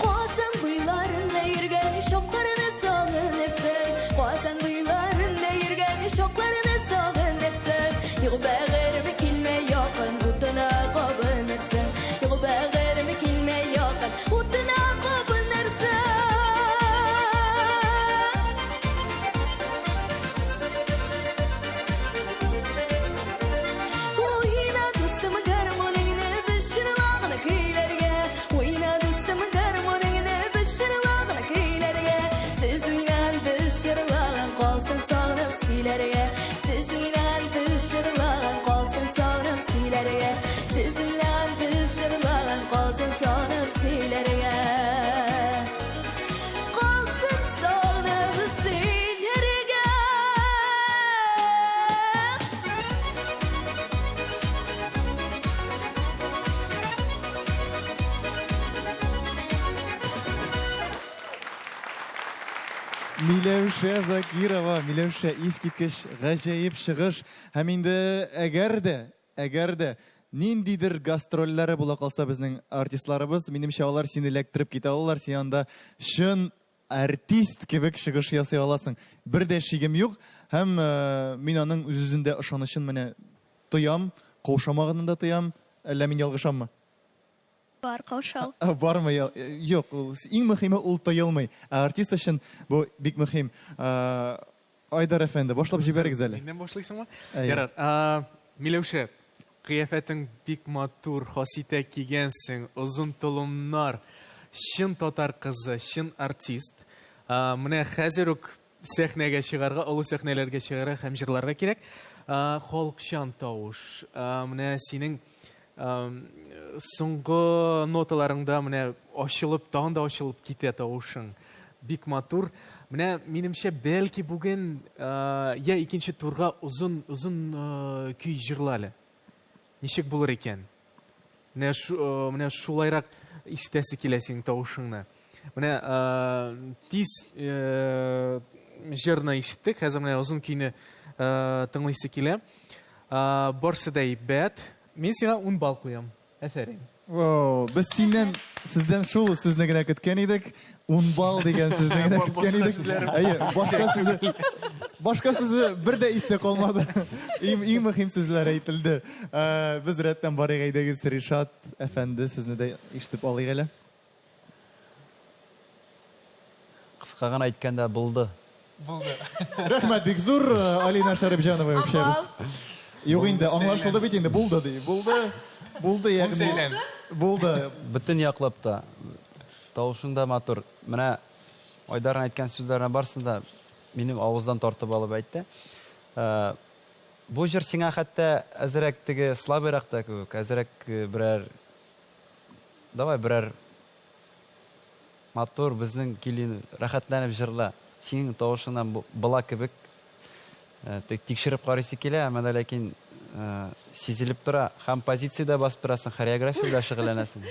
Казан буйларында йөргән чакларны сагынырсың. Казан буйларында йөргән чакларны сагынырсың. Юк бәгырем килмә якын, утына кабынырсың. Юк бәгырем килмә якын, утына кабынырсың. Уйна, дустым, гармуныңны без җырлаган көйләргә. Уйна, дустым, гармуныңны без җырлаган көйләргә. Сез уйнаган, без җырлаган, калсын сагынып сөйләргә. Сез уйнаган, без җырлаган, калсын сагынып сөйләргә. Сез уйнаган, без җырлаган, калсын сагынып сөйләргә. Калсын сагынып сөйләргә. Миләүшә Закирова, Миләүшә, искиткеч гаҗәеп чыгыш. Һәм инде әгәр дә, әгәр дә ниндидер гастрольләре була калса безнең артистларыбыз, минемчә, алар сине эләктереп китә алалар, син анда чын артист кебек чыгыш ясый аласың. Бер дә шигем юк. Һәм э, мин аның үз-үзендә ышанычын менә тоям, каушамаганын да тоям. Әллә мин ялгышаммы? Бар каушау. Бармы? Юк, иң мөһиме ул тоелмый. Ә артист өчен бу бик мөһим. Айдар әфәнде, башлап җибәрегез әле. Миннән башлыйсыңмы? Ярар. Миләүшә, кыяфәтең бик матур, хаситә кигәнсең, озын толымнар, чын татар кызы, чын артист. Менә хәзер үк сәхнәгә чыгарга, олы сәхнәләргә чыгарга һәм җырларга кирәк. Халыкчан тавыш. Менә синең соңгы ноталарыңда менә ачылып, тагын да ачылып китә тавышың. Бик матур. Менә минемчә, бәлки бүген я икенче турга озын озын көй җырла әле. Ничек булыр икән? Менә шу, менә шулайрак ишетәсе килә синең тавышыңны. Менә тиз җырны ишеттек, хәзер менә озын көйне тыңлыйсы килә. Барсы да әйбәт. Мин сиңа 10 балл куям. Әфәрин. О, без синнән, сездән шул сүзне генә көткән идек. 10 балл дигән сүзне генә көткән идек. Әйе, башка сүзе башка сүзе бер дә истә калмады. Иң, иң мөһим сүзләр әйтелде. Э, без рәттән барыйк әйдәгез, Ришат әфәнде, сезне дә ишетеп алыйк әле. Кыска гына әйткәндә, булды. Булды. Рәхмәт бик зур, э, Алина Шәрипҗанова үпшәбез. Юк инде, аңлашылды бит инде, булды ди. Булды. Булды, ягъни. Булды. Бөтен яклап та. Тавышың да матур. Менә Айдарның әйткән сүзләренә барсын да минем авыздан тартып алып әйтте. Э, бу җыр сиңа хәтта әзрәк теге слабыйрак та кебек, әзрәк э, берәр давай берәр матур безнең килен рәхәтләнеп җырла. Синең тавышыңнан була кебек э, тикшереп карыйсы килә, әмма дә ләкин сизелеп тора. Һәм позициядә басып торасың, хореография белән шөгыльләнәсең.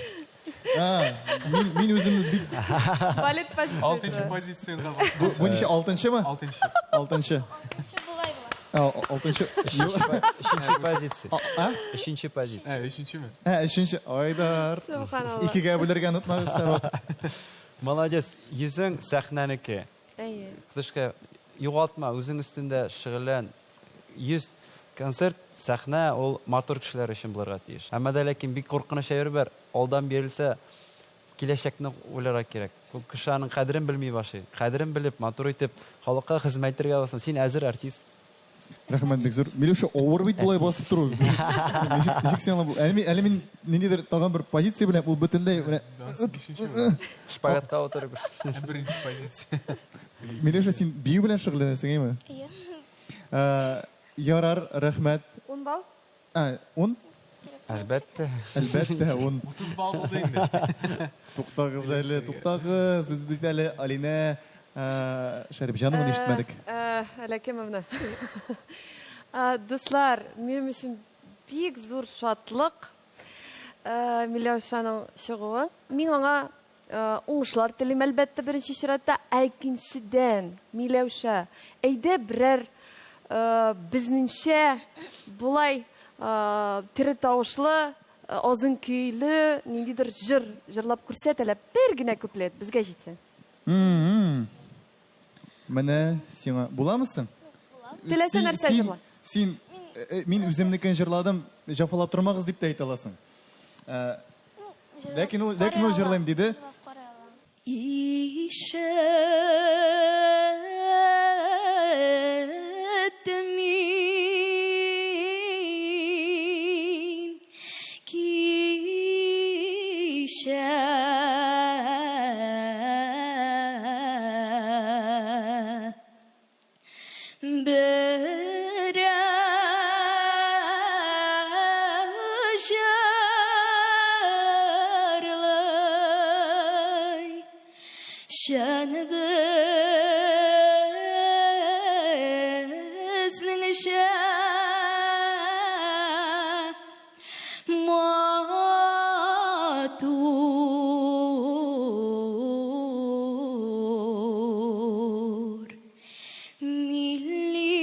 Мин, мин үзем бик... Балет позициясе. Алтынчы позицияда басып. Бу, бу ничә, алтынчымы? Алтынчы. Алтынчы. Алтынчы. Өченче позиция. А? Өченче позиция. Ә, өченчеме? Ә, өченче. Айдар. Субханалла. Икегә бүлергә онытмагыз һәрвакыт. Молодец. Йөзең сәхнәнеке. Әйе. Кышка югалтма, үзең өстендә шөгыльлән. Йөз концерт, сәхнә ул матур кешеләр өчен булырга тиеш. Әмма дә ләкин бик куркыныч әйбер бар. Алдан бирелсә, киләчәкне уйларга кирәк. Күп кеше аның кадерен белми башлый. Кадерен белеп, матур итеп, халыкка хезмәт итәргә булсын. Син әзер артист. Рәхмәт бик зур. Миләүшә, авыр бит болай басып тору. Ничек, ничек сиңа бу? Әле мин, әле мин ниндидер тагын бер позиция белән ул бөтенләй менә Шпагатка утырып. Беренче позиция. Миләүшә, син бию белән шөгыльләнәсең, әйме? Әйе. Э, ярар, рәхмәт. Ун балл? Ә, ун? Әлбәттә. Әлбәттә, ун. 30 балл булды инде. Туктагыз әле, туктагыз. Без бит әле Алинә э, Шәрипҗанованы ишетмәдек. Әләкемовна. Дуслар, минем өчен бик зур шатлык Миләүшәнең чыгуы. Мин аңа уңышлар телим, әлбәттә, беренче чиратта. Ә икенчедән, Миләүшә, әйдә берәр безнеңчә болай тере тавышлы, озын көйле ниндидер җыр җырлап күрсәт әле, бер генә куплет безгә җитсен. Менә сиңа буламы соң? Теләсә нәрсә җырла. Син, мин үземнекен җырладым, җафалап тормагыз дип тә әйтә аласың. Ләкин ул, ләкин ул җырлыйм диде. Ишеттем мин кичә Берәү җырлый, чын безнеңчә матур. Милли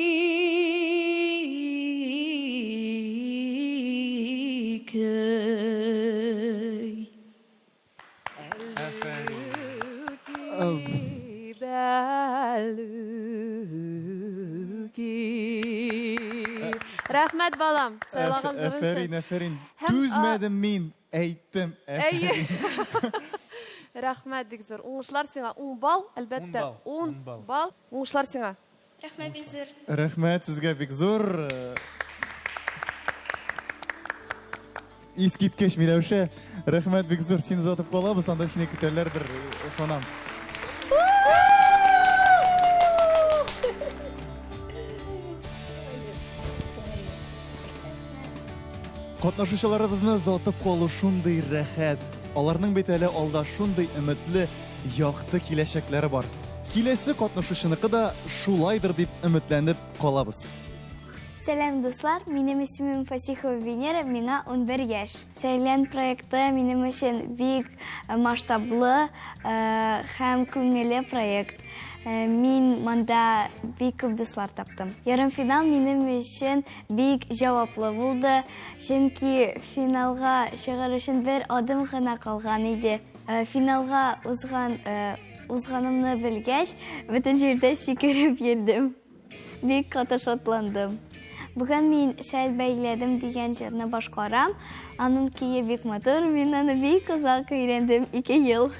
көй. Рәхмәт, балам, сайлаган җырың өчен. Әфәрин, әфәрин. Түзмәдем мин, әйттем. Әйе. Рәхмәт бик зур. Уңышлар сиңа. 10 балл, әлбәттә. 10 балл. Уңышлар сиңа. Рәхмәт бик зур. Рәхмәт сезгә бик зур. Искиткеч, Миләүшә. Рәхмәт бик зур. Сине озатып калабыз, анда сине көтәләрдер, ышанам. Катнашучыларыбызны озатып калу шундый рәхәт. Аларның бит әле алда шундый өметле, якты киләчәкләре бар. Киләсе катнашучыныкы да шулайдыр дип өметләнеп калабыз. Сәлам, дуслар! Минем исемем Фасихова Венера, миңа 11 яшь. Сәйлән проекты минем өчен бик масштаблы һәм күңелле проект. Мин монда бик күп дуслар таптым. Ярымфинал минем өчен бик җаваплы булды, чөнки финалга чыгар өчен бер адым гына калган иде. Финалга узган узганымны белгәч, бөтен җирдә сикереп йөрдем. Бик каты шатландым. Бүген мин Шәл бәйләдем дигән җырны башкарам. Аның көе бик матур, мин аны бик озак өйрәндем, 2 ел.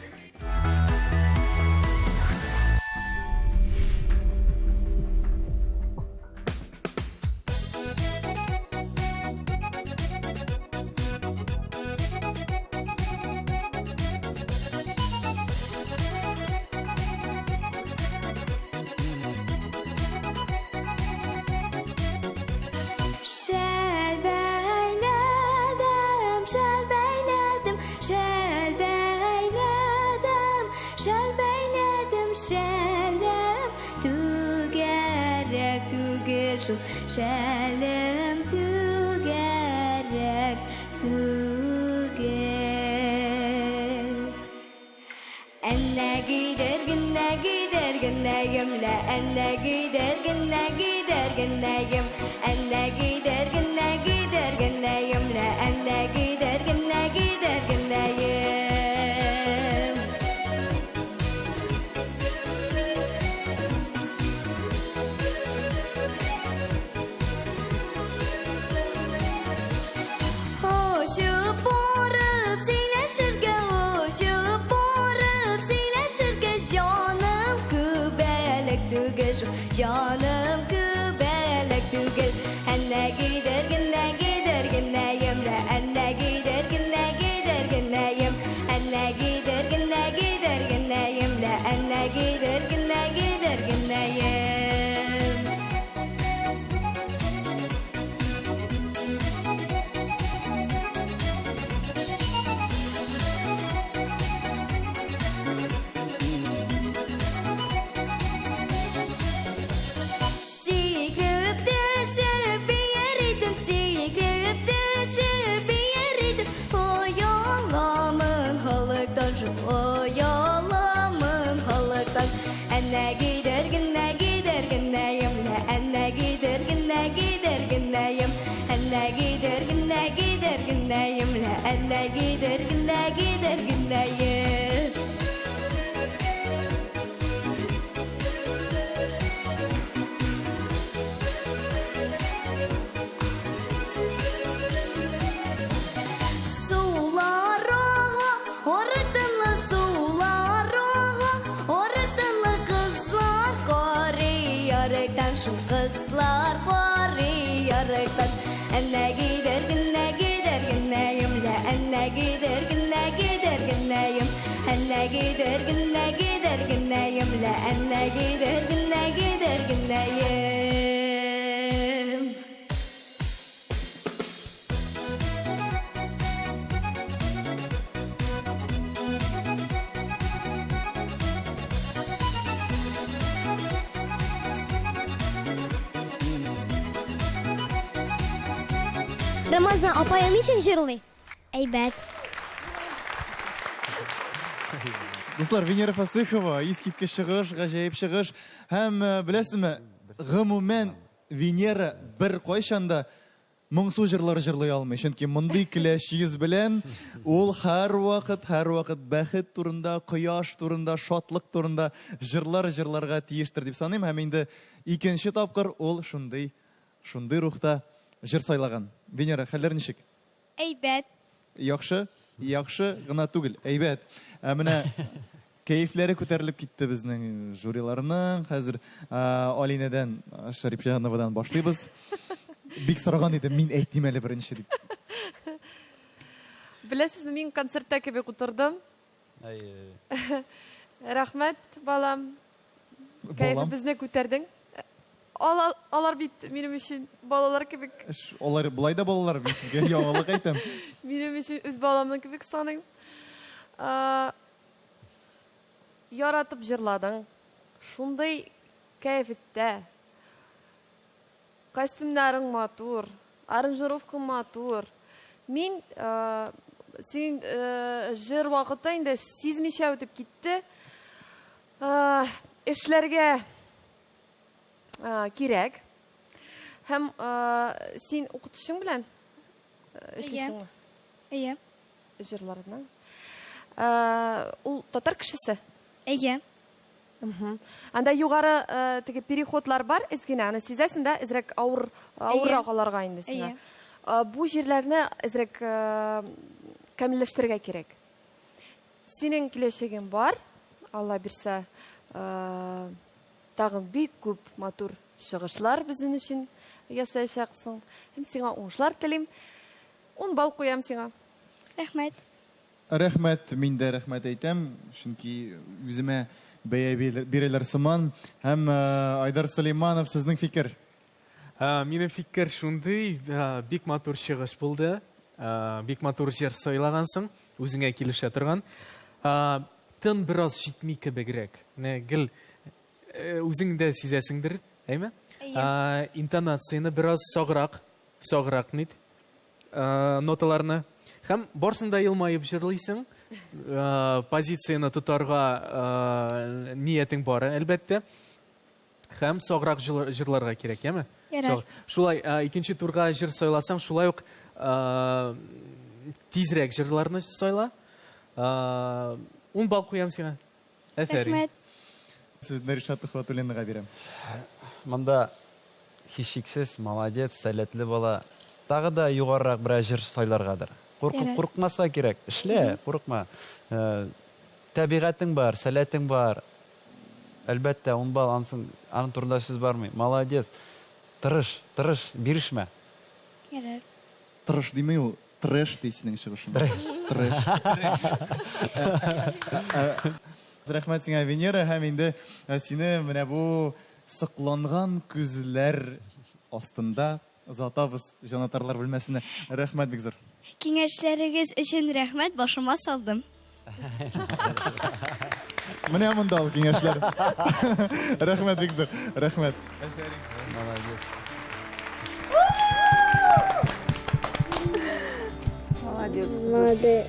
шул, шәлем түгәрәк түгел. Әннә гидер генә гидер генәем лә, әннә гидер генә гидер генәем, әннә гидер генә гидер генәем лә, әннә гидер генә гидер генәем. Очып барып сөйләшергә, очып барып сөйләшергә, җаным күбәләк түгел шул, җаным күбәләк түгел. Әннә гидер генә гидер генәем лә, әннә гидер генә гидер генәем, әннә гидер генә гидер генәем лә, әннә гидер генә гидер генәем. Сикереп төшеп бияр идем, сикереп төшеп бияр идем. Ояламын халыктан, шул ояламын халыктан. Әнә гидер генә гидер генәем, лә, әнә гидер генә гидер генәем, әнә гидер генә гидер генәем, лә, әнә гидер генә гидер генәем. Сулар ага, артынлы сулар ага, артынлы кызлар карый ярыктан, шул кызлар карый ярыктан. Әнә гидер генә гидер генәем, лә, әнә гидер генә гидер генәем, әнә гидер генә гидер генәем, лә, әнә гидер генә гидер генәем. Рамазан апаең ничек җырлый? Әйбәт. Дуслар, Венера Фасыхова, искиткеч чыгыш, гаҗәеп чыгыш. Һәм э, беләсезме, гомумән Венера бер кайчан да моңсу җырлар җырлый алмый. Чөнки мондый көләч йөз белән ул һәрвакыт, һәрвакыт бәхет турында, кояш турында, шатлык турында җырлар җырларга тиештер дип саныйм. Һәм инде икенче тапкыр ул шундый, шундый рухта җыр сайлаган. Венера, хәлләр ничек? Әйбәт. Яхшы, яхшы гына түгел, әйбәт. Ә менә кәефләре күтәрелеп китте безнең жюриларның. Хәзер Алинәдән, Шәрипҗановадан башлыйбыз. Бик сораган идем, мин әйтим әле беренче дип. Беләсезме, мин концертта кебек утырдым. Рәхмәт, балам. Кәефебезне күтәрдең. Алар, алар бит минем өчен балалар кебек. Алар болай да балалар, мин сезгә яңалык әйтәм. Минем өчен үз баламның кебек саныйм. Яратып җырладың. Шундый кәефеттә. Костюмнарың матур, аранжировкаң матур. Мин син җыр вакыты инде сизмичә үтеп китте. Эшләргә кирәк. Һәм син укытучың белән эшлисеңме? Әйе. Җырларны. Ул татар кешесе? Әйе. Анда югары теге переходлар бар, әз генә, аны сизәсең дә, әзрәк авыр, авыррак аларга инде сиңа. Бу җирләрне әзрәк камилләштерергә кирәк. Синең киләчәгең бар, Алла бирсә, тагын бик күп матур чыгышлар безнең өчен ясаячаксың. Һәм сиңа уңышлар телим. 10 балл куям сиңа. Рәхмәт. Рәхмәт, мин дә рәхмәт әйтәм, чөнки үземә бәя бирәләр сыман. Һәм Айдар Сулейманов, сезнең фикер? Минем фикер шундый, бик матур чыгыш булды. Бик матур җыр сайлагансың, үзеңә килешә торган. Тын бераз җитми кебегрәк. Менә гел үзең дә сизәсеңдер. Әйме? Интонацияне бераз саграк, саграк нит ноталарны. Һәм барсын да елмаеп җырлыйсың. Позицияне тотарга ниятең бар, әлбәттә. Һәм саграк җырларга кирәк, яме? Ярар. Шулай, икенче турга җыр сайласаң, шулай ук тизрәк җырларны сайла. 10 балл куям сиңа. Әфәрин. Рәхмәт. Сүзне Ришат Төхвәтуллинга бирәм. Монда һичшиксез молодец, сәләтле бала. Тагы да югарырак берәр җыр сайларгадыр. Куркып, куркмаска кирәк. Эшлә, курыкма. Э, тәбигатең бар, сәләтең бар. Әлбәттә, 10 балл ансын, аның турында сүз бармый. Молодец. Тырыш, тырыш, бирешмә. Ярар. Тырыш димей ул, трэш ди синең чыгышың. Трэш. Трэш. Рәхмәт сиңа, Венера, һәм инде э, сине менә бу сокланган күзләр астында озатабыз җанатарлар бүлмәсенә. Рәхмәт бик зур. Киңәшләрегез өчен рәхмәт, башыма салдым. Менә монда ул киңәшләр. Рәхмәт бик зур. Рәхмәт. Молодец. Молодец. Молодец.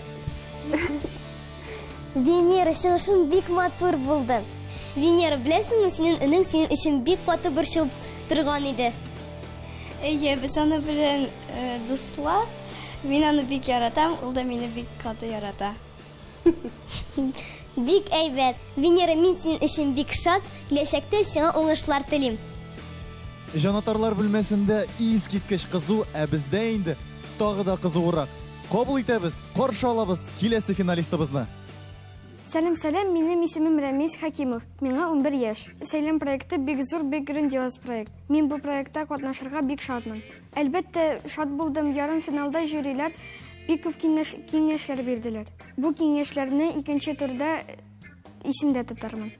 Венера, чыгышың бик матур булды. Венера, беләсеңме, синең энең синең өчен бик каты борчылып торган иде. Әйе, без аны белән э, дуслар. Мин аны бик яратам, ул да мине бик каты ярата. Бик әйбәт. Венера, мин синең өчен бик шат. Киләчәктә сиңа уңышлар телим. Җанатарлар бүлмәсендә искиткеч кызу, ә бездә инде тагы да кызуырак. Кабул итәбез, каршы алабыз киләсе финалистыбызны. Сәлам, сәлам, минем исемем Рәмис Хәкимов. Миңа 11 яшь. Сәлам проекты бик зур, бик грандиоз проект. Мин бу проектта катнашырга бик шатмын. Әлбәттә, шат булдым. Ярым финалда жюрилар бик күп киңәшләр бирделәр. Бу киңәшләрне икенче турда исемдә тотармын.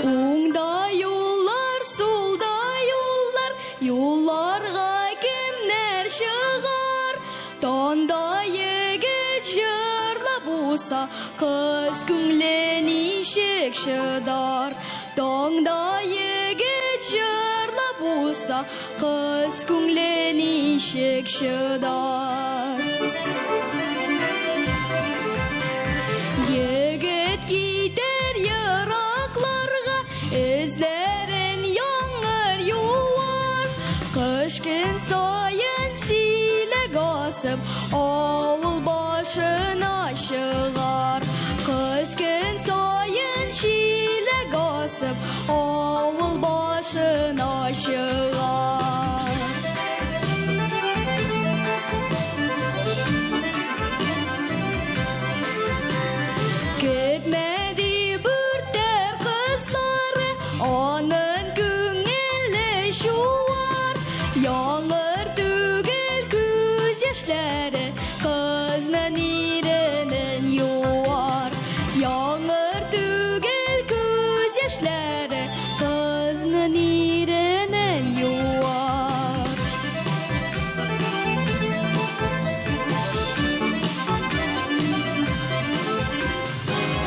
Уңда юллар, сулда юллар, юлларга кемнәр чыгар? Танда егет җырлап уса, кыз күңле ничек чыдар? Таңда егет җырлап уса, кыз күңле ничек чыдар? Егет китәр еракларга, эзләрен яңгыр юар. Кыш көн саен силәк асып, авыл башына чыгар. Кыз көн саен чиләк асып, авыл башына чыгар. Көтмәде бүртәр кызлары, анын күңеле чуар. Яңгыр түгел күз яшьләре, кызның иренен юар. Яңгыр түгел күз яшьләре, кызның иренен юар.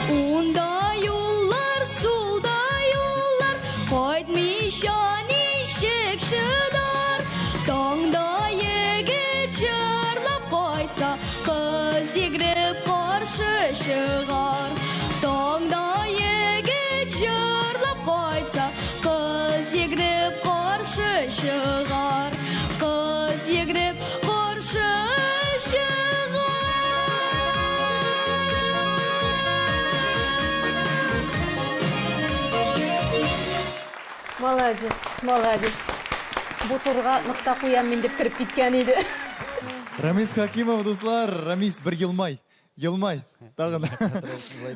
Унда юллар, сулда юллар, кайтмыйча ничек чыдар? Таңда егет җырлап кайтса, кыз йөгереп каршы чыгар. Таңда егет җырлап кайтса, кыз йөгереп каршы чыгар. Кыз йөгереп каршы Молодец, молодец. Бу турга нокта куям мин дип кереп киткән иде. Рамис Хакимов, дуслар, Рамис бер елмай. Елмай. Тагын.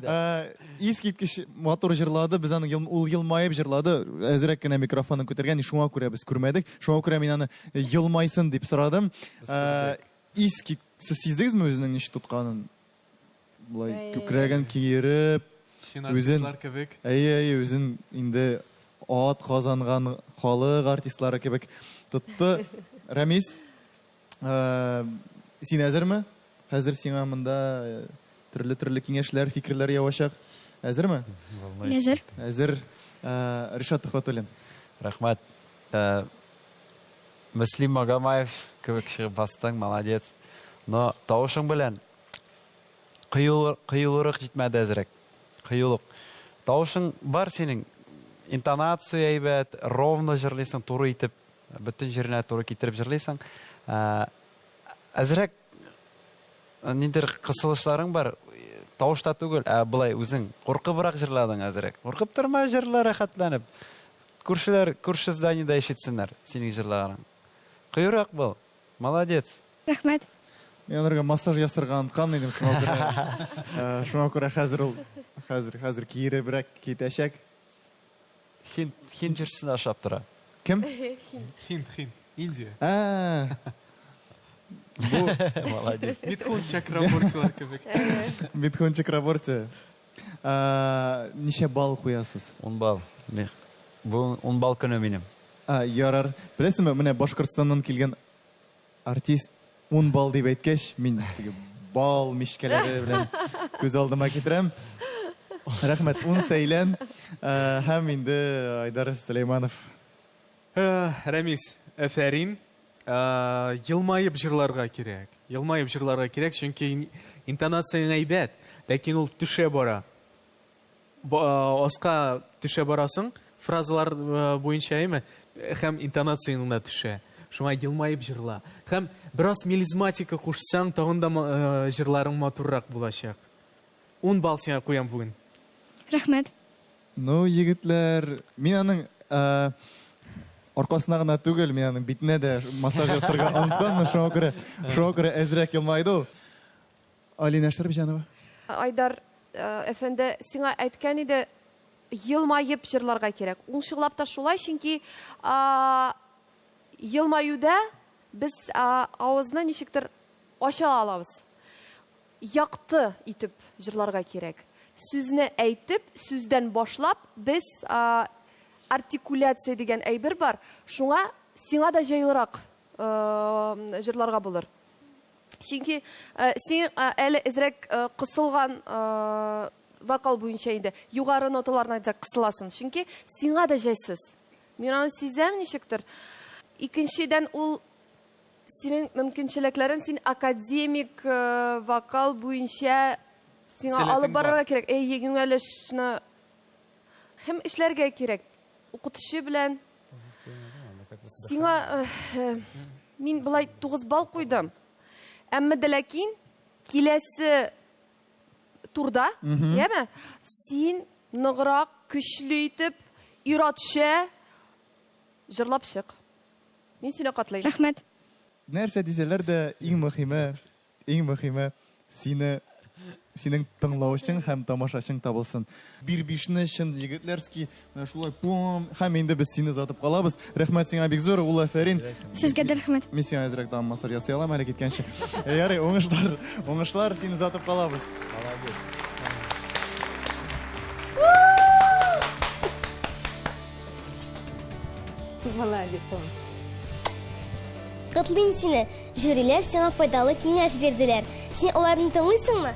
Э, искиткеч матур җырлады. Без аны ул елмаеп җырлады. Әзрәк кенә микрофонын күтәргән, шуңа күрә без күрмәдек. Шуңа күрә мин аны елмайсын дип сорадым. Э, искит Сез сиздегезме үзенең ничек тотканын? Болай күкрәген киереп, Чын артистлар кебек. Әйе, әйе, үзен инде ат казанган халык артистлары кебек тотты. Рәмис, э, син әзерме? Хәзер сиңа монда э, төрле-төрле киңәшләр, фикерләр явачак. Әзерме? Әзер. Әзер. Э, Ришат Төхвәтуллин. Рәхмәт. Мөслим Магомаев кебек чыгып бастың, молодец. Но тавышың белән кыюлырак җитмәде әзрәк. Кыюлык. Тавышың бар синең, интонация әйбәт, ровно җырлыйсың, туры итеп, бөтен җиренә туры китереп җырлыйсың. Әзрәк ниндидер кысылышларың бар, тавышта түгел, ә болай үзең куркыбрак җырладың әзрәк. Куркып торма, җырла рәхәтләнеп. Күршеләр, күрше зданиедә ишетсеннәр синең җырлаганың. Кыюрак бул. Молодец. Рәхмәт. Мин аларга массаж ясарга оныткан идем, шуңа күрә. Э, шуңа күрә хәзер ул хәзер хәзер киеребрәк китәчәк. Хинд хинд җырчысына ошап тора. Кем? Хинд, хинд. Индия. Ә. Бу молодец. Митхун Чакрабортилар кебек. Митхун Чакраборти. Ә, ничә балл куясыз? 10 балл. Бу 10 балл көне минем. Ә, ярар. Беләсеңме, менә Башкортстаннан килгән артист 10 балл дип әйткәч, мин теге бал мичкәләре белән күз алдыма китерәм. Рәхмәт, 10 сәйлән. Ә, һәм инде Айдар Сөләйманов. Э, Рәмис, әфәрин. Э, елмаеп җырларга кирәк. Елмаеп җырларга кирәк, чөнки интонацияң әйбәт, ләкин ул төшә бара. Э, аска төшә барасың, фразалар буенча әйме, һәм интонацияң дә төшә. Шуңа елмаеп җырла. Һәм бераз мелизматика кушсаң, тагын да җырларың матуррак булачак. 10 балл сиңа куям бүген. Рәхмәт. Ну, егетләр, мин аның э, аркасына гына түгел, мин аның битенә дә массаж ясарга онытканмын, шуңа күрә, шуңа күрә әзрәк елмайды ул. Алина Шәрипҗанова. Айдар э, әфәнде сиңа әйткән иде, елмаеп җырларга кирәк. Ул чынлап та шулай, чөнки елмаюда без авызны ничектер ача алабыз. Якты итеп җырларга кирәк. Сүзне әйтеп, сүздән башлап, без артикуляция дигән әйбер бар, шуңа сиңа да җайлырак җырларга булыр. Чөнки син әле әзрәк кысылган вокал буенча инде югары ноталарны айтсак кысыласың. Чөнки сиңа да җайсыз. Мин аны сизәм ничектер. Икенчедән ул Синең мөмкинчелекләрен син академик э, вокал буенча сиңа Сәләтең алып бар. барырга кирәк. Әйе, юнәлешне һәм эшләргә кирәк. Укытучы белән сиңа э, э, мин былай 9 балл куйдым. Әмма дә ләкин киләсе турда, яме, син ныграк, көчле итеп, ир-атча җырлап чык. Мин сине котлыйм. Рәхмәт. Нәрсә дисәләр дә, иң мөһиме, иң мөһиме сине синең тыңлаучың һәм тамашачың табылсын. Бир бишне чын егетләрский, менә шулай пум, һәм инде без сине озатып калабыз. Рәхмәт сиңа бик зур, ул афәрин. Сезгә дә рәхмәт. Мин сиңа әзрәк тагын массаж ясый алам әле киткәнче. Э, ярый, уңышлар, уңышлар, сине озатып калабыз. Молодец. Молодец он. Котлыйм сине, жюриләр сиңа файдалы киңәш бирделәр. Син аларны тыңлыйсыңмы?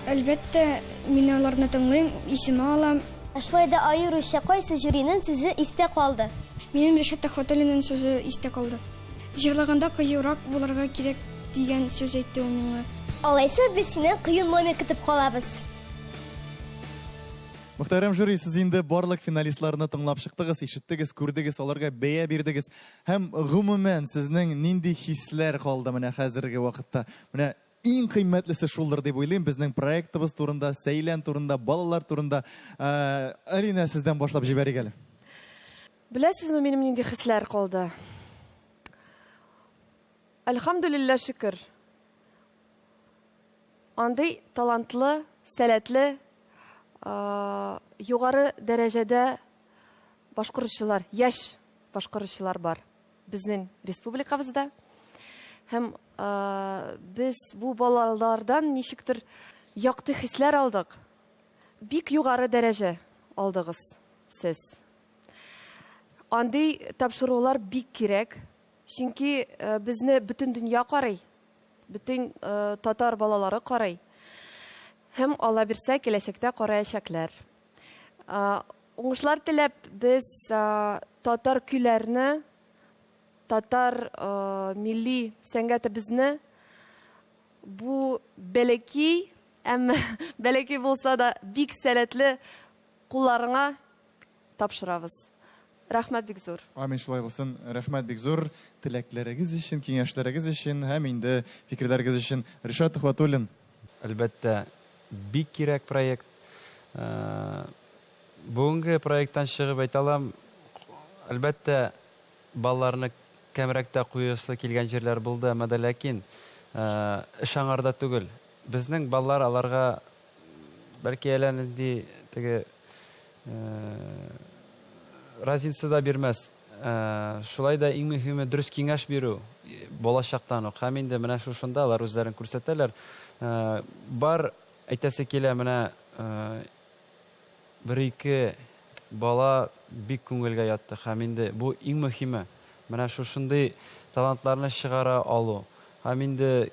Әлбәттә, мин аларны тыңлыйм, исемә алам. Ә шулай да аеруча кайсы жюриның сүзе истә калды? Минем Ришат Төхвәтуллинның сүзе истә калды. Җырлаганда кыюрак булырга кирәк дигән сүз әйтте ул миңа. Алайса без синнән кыю номер көтеп калабыз. Мөхтәрәм жюри, сез инде барлык финалистларны тыңлап чыктыгыз, ишеттегез, күрдегез, аларга бәя бирдегез. Һәм гомумән сезнең нинди хисләр калды менә хәзерге вакытта? Менә иң кыйммәтлесе шулдыр дип уйлыйм безнең проектыбыз турында, Сәйлән турында, балалар турында. Э, Алина, сездән башлап җибәрик әле. Беләсезме, минем нинди хисләр калды? Әлхәмдүлилләһ шөкер. Андый талантлы, сәләтле, югары дәрәҗәдә башкаручылар, яшь башкаручылар бар безнең республикабызда. Һәм без бу балалардан ничектер якты хисләр алдык. Бик югары дәрәҗә алдыгыз сез. Андый тапшырулар бик кирәк, чөнки безне бөтен дөнья карый, бөтен татар балалары карый. Һәм Алла бирсә, киләчәктә караячаклар. Уңышлар теләп, без татар көйләрне, татар милли сәнгатебезне бу бәләкәй, әмма бәләкәй булса да бик сәләтле кулларыңа тапшырабыз. Рәхмәт бик зур. Амин, шулай булсын. Рәхмәт бик зур теләкләрегез өчен, киңәшләрегез өчен һәм инде фикерләрегез өчен. Ришат Төхвәтуллин. Әлбәттә, бик кирәк проект. Бүгенге проекттан чыгып әйтә алам, әлбәттә, балларны кәмрәк тә куясы килгән җирләр булды, әмма дә ләкин эш аңарда түгел. Безнең баллар аларга бәлки әллә нинди теге разница да бирмәс. Шулай да иң мөһиме дөрес киңәш бирү балачактан ук. Һәм инде менә шушында алар үзләрен күрсәтәләр. Бар әйтәсе килә, менә бер-ике бала бик күңелгә ятты. Һәм инде бу иң мөһиме. Менә шушындый талантларны чыгара алу. Һәм инде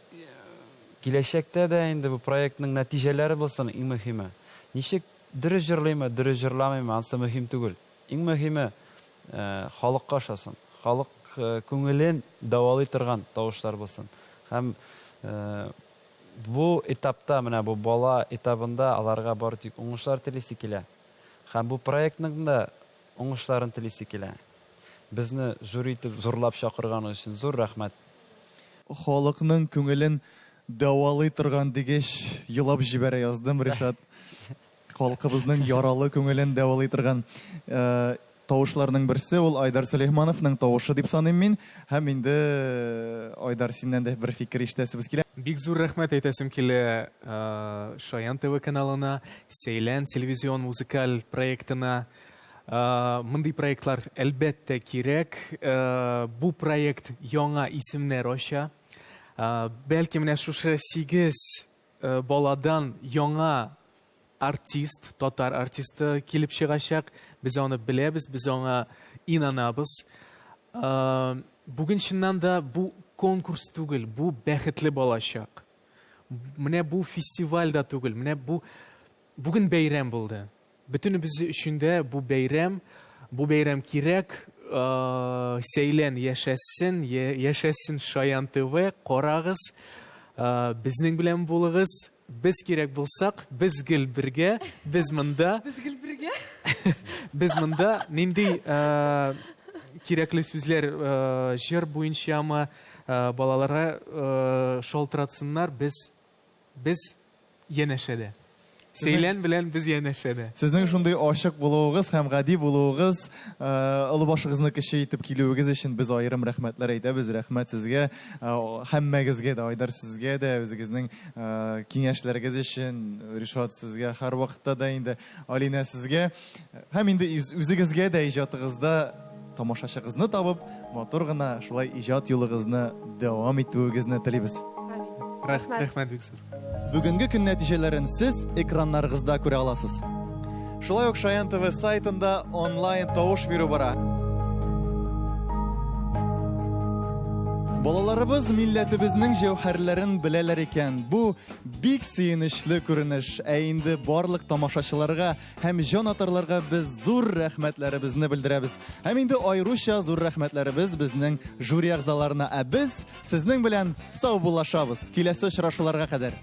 киләчәктә дә инде бу проектның нәтиҗәләре булсын, иң мөһиме. Ничек дөрес җырлыймы, дөрес җырламыймы, ансы мөһим түгел. Иң мөһиме, халыкка ошасын. Халык күңелен дәвалый торган тавышлар булсын. Һәм бу этапта, менә бу бала этабында аларга бары тик уңышлар телисе килә. Һәм бу проектның да уңышларын телисе килә. Безне жюри итеп зурлап чакырганы өчен зур рәхмәт. Халыкның күңелен дәвалый торган дигәч, елап җибәрә яздым, Ришат. Халкыбызның яралы күңелен дәвалый торган э, тавышларның берсе ул Айдар Сөләймановның тавышы дип саныйм мин. Һәм инде э, Айдар синнән дә бер фикер ишетәсебез килә. Бик зур рәхмәт әйтәсем килә э, Шаян ТВ каналына, Сәйлән телевизион музыкаль проектына. Мондый проектлар әлбәттә кирәк. Бу проект яңа исемнәр ача. Бәлки менә шушы 8 баладан яңа артист, татар артисты килеп чыгачак. Без аны беләбез, без аңа инанабыз. Бүген чыннан да бу конкурс түгел, бу бәхетле балачак. Менә бу фестиваль дә түгел, менә бу бүген бәйрәм булды. Бөтенебез өчен дә бу бәйрәм, бу бәйрәм кирәк. Сәйлән яшәсен, яшәсен Шаян ТВ, карагыз, безнең белән булыгыз. Без кирәк булсак, без гел бергә, без монда. Без гел бергә. Без монда нинди кирәкле сүзләр җыр буенчамы балаларга шалтыратсыннар, без без янәшәдә. Сәйлән белән без янәшәдә. Сезнең шундый ачык булуыгыз һәм гади булуыгыз, э, олы башыгызны кече итеп килүегез өчен без аерым рәхмәтләр әйтәбез. Рәхмәт сезгә, э, һәммәгезгә дә, Айдар сезгә дә, үзегезнең э, киңәшләрегез өчен, Ришат сезгә һәрвакытта да инде, Алинә сезгә һәм инде үзегезгә дә иҗатыгызда тамашачыгызны табып, матур гына шулай иҗат юлыгызны дәвам итүегезне телибез. Рәхмәт. Рәхмәт бик зур. Бүгенге көн нәтиҗәләрен сез экраннарыгызда күрә аласыз. Шулай ук Шаян ТВ сайтында онлайн тавыш бирү бара. Балаларыбыз милләтебезнең җәүһәрләрен беләләр икән. Бу бик сөенечле күренеш. Ә инде барлык тамашачыларга һәм җан атарларга без зур рәхмәтләребезне белдерәбез. Һәм инде аеруча зур рәхмәтләребез безнең жюри әгъзаларына. Ә без сезнең белән саубуллашабыз. Киләсе очрашуларга кадәр.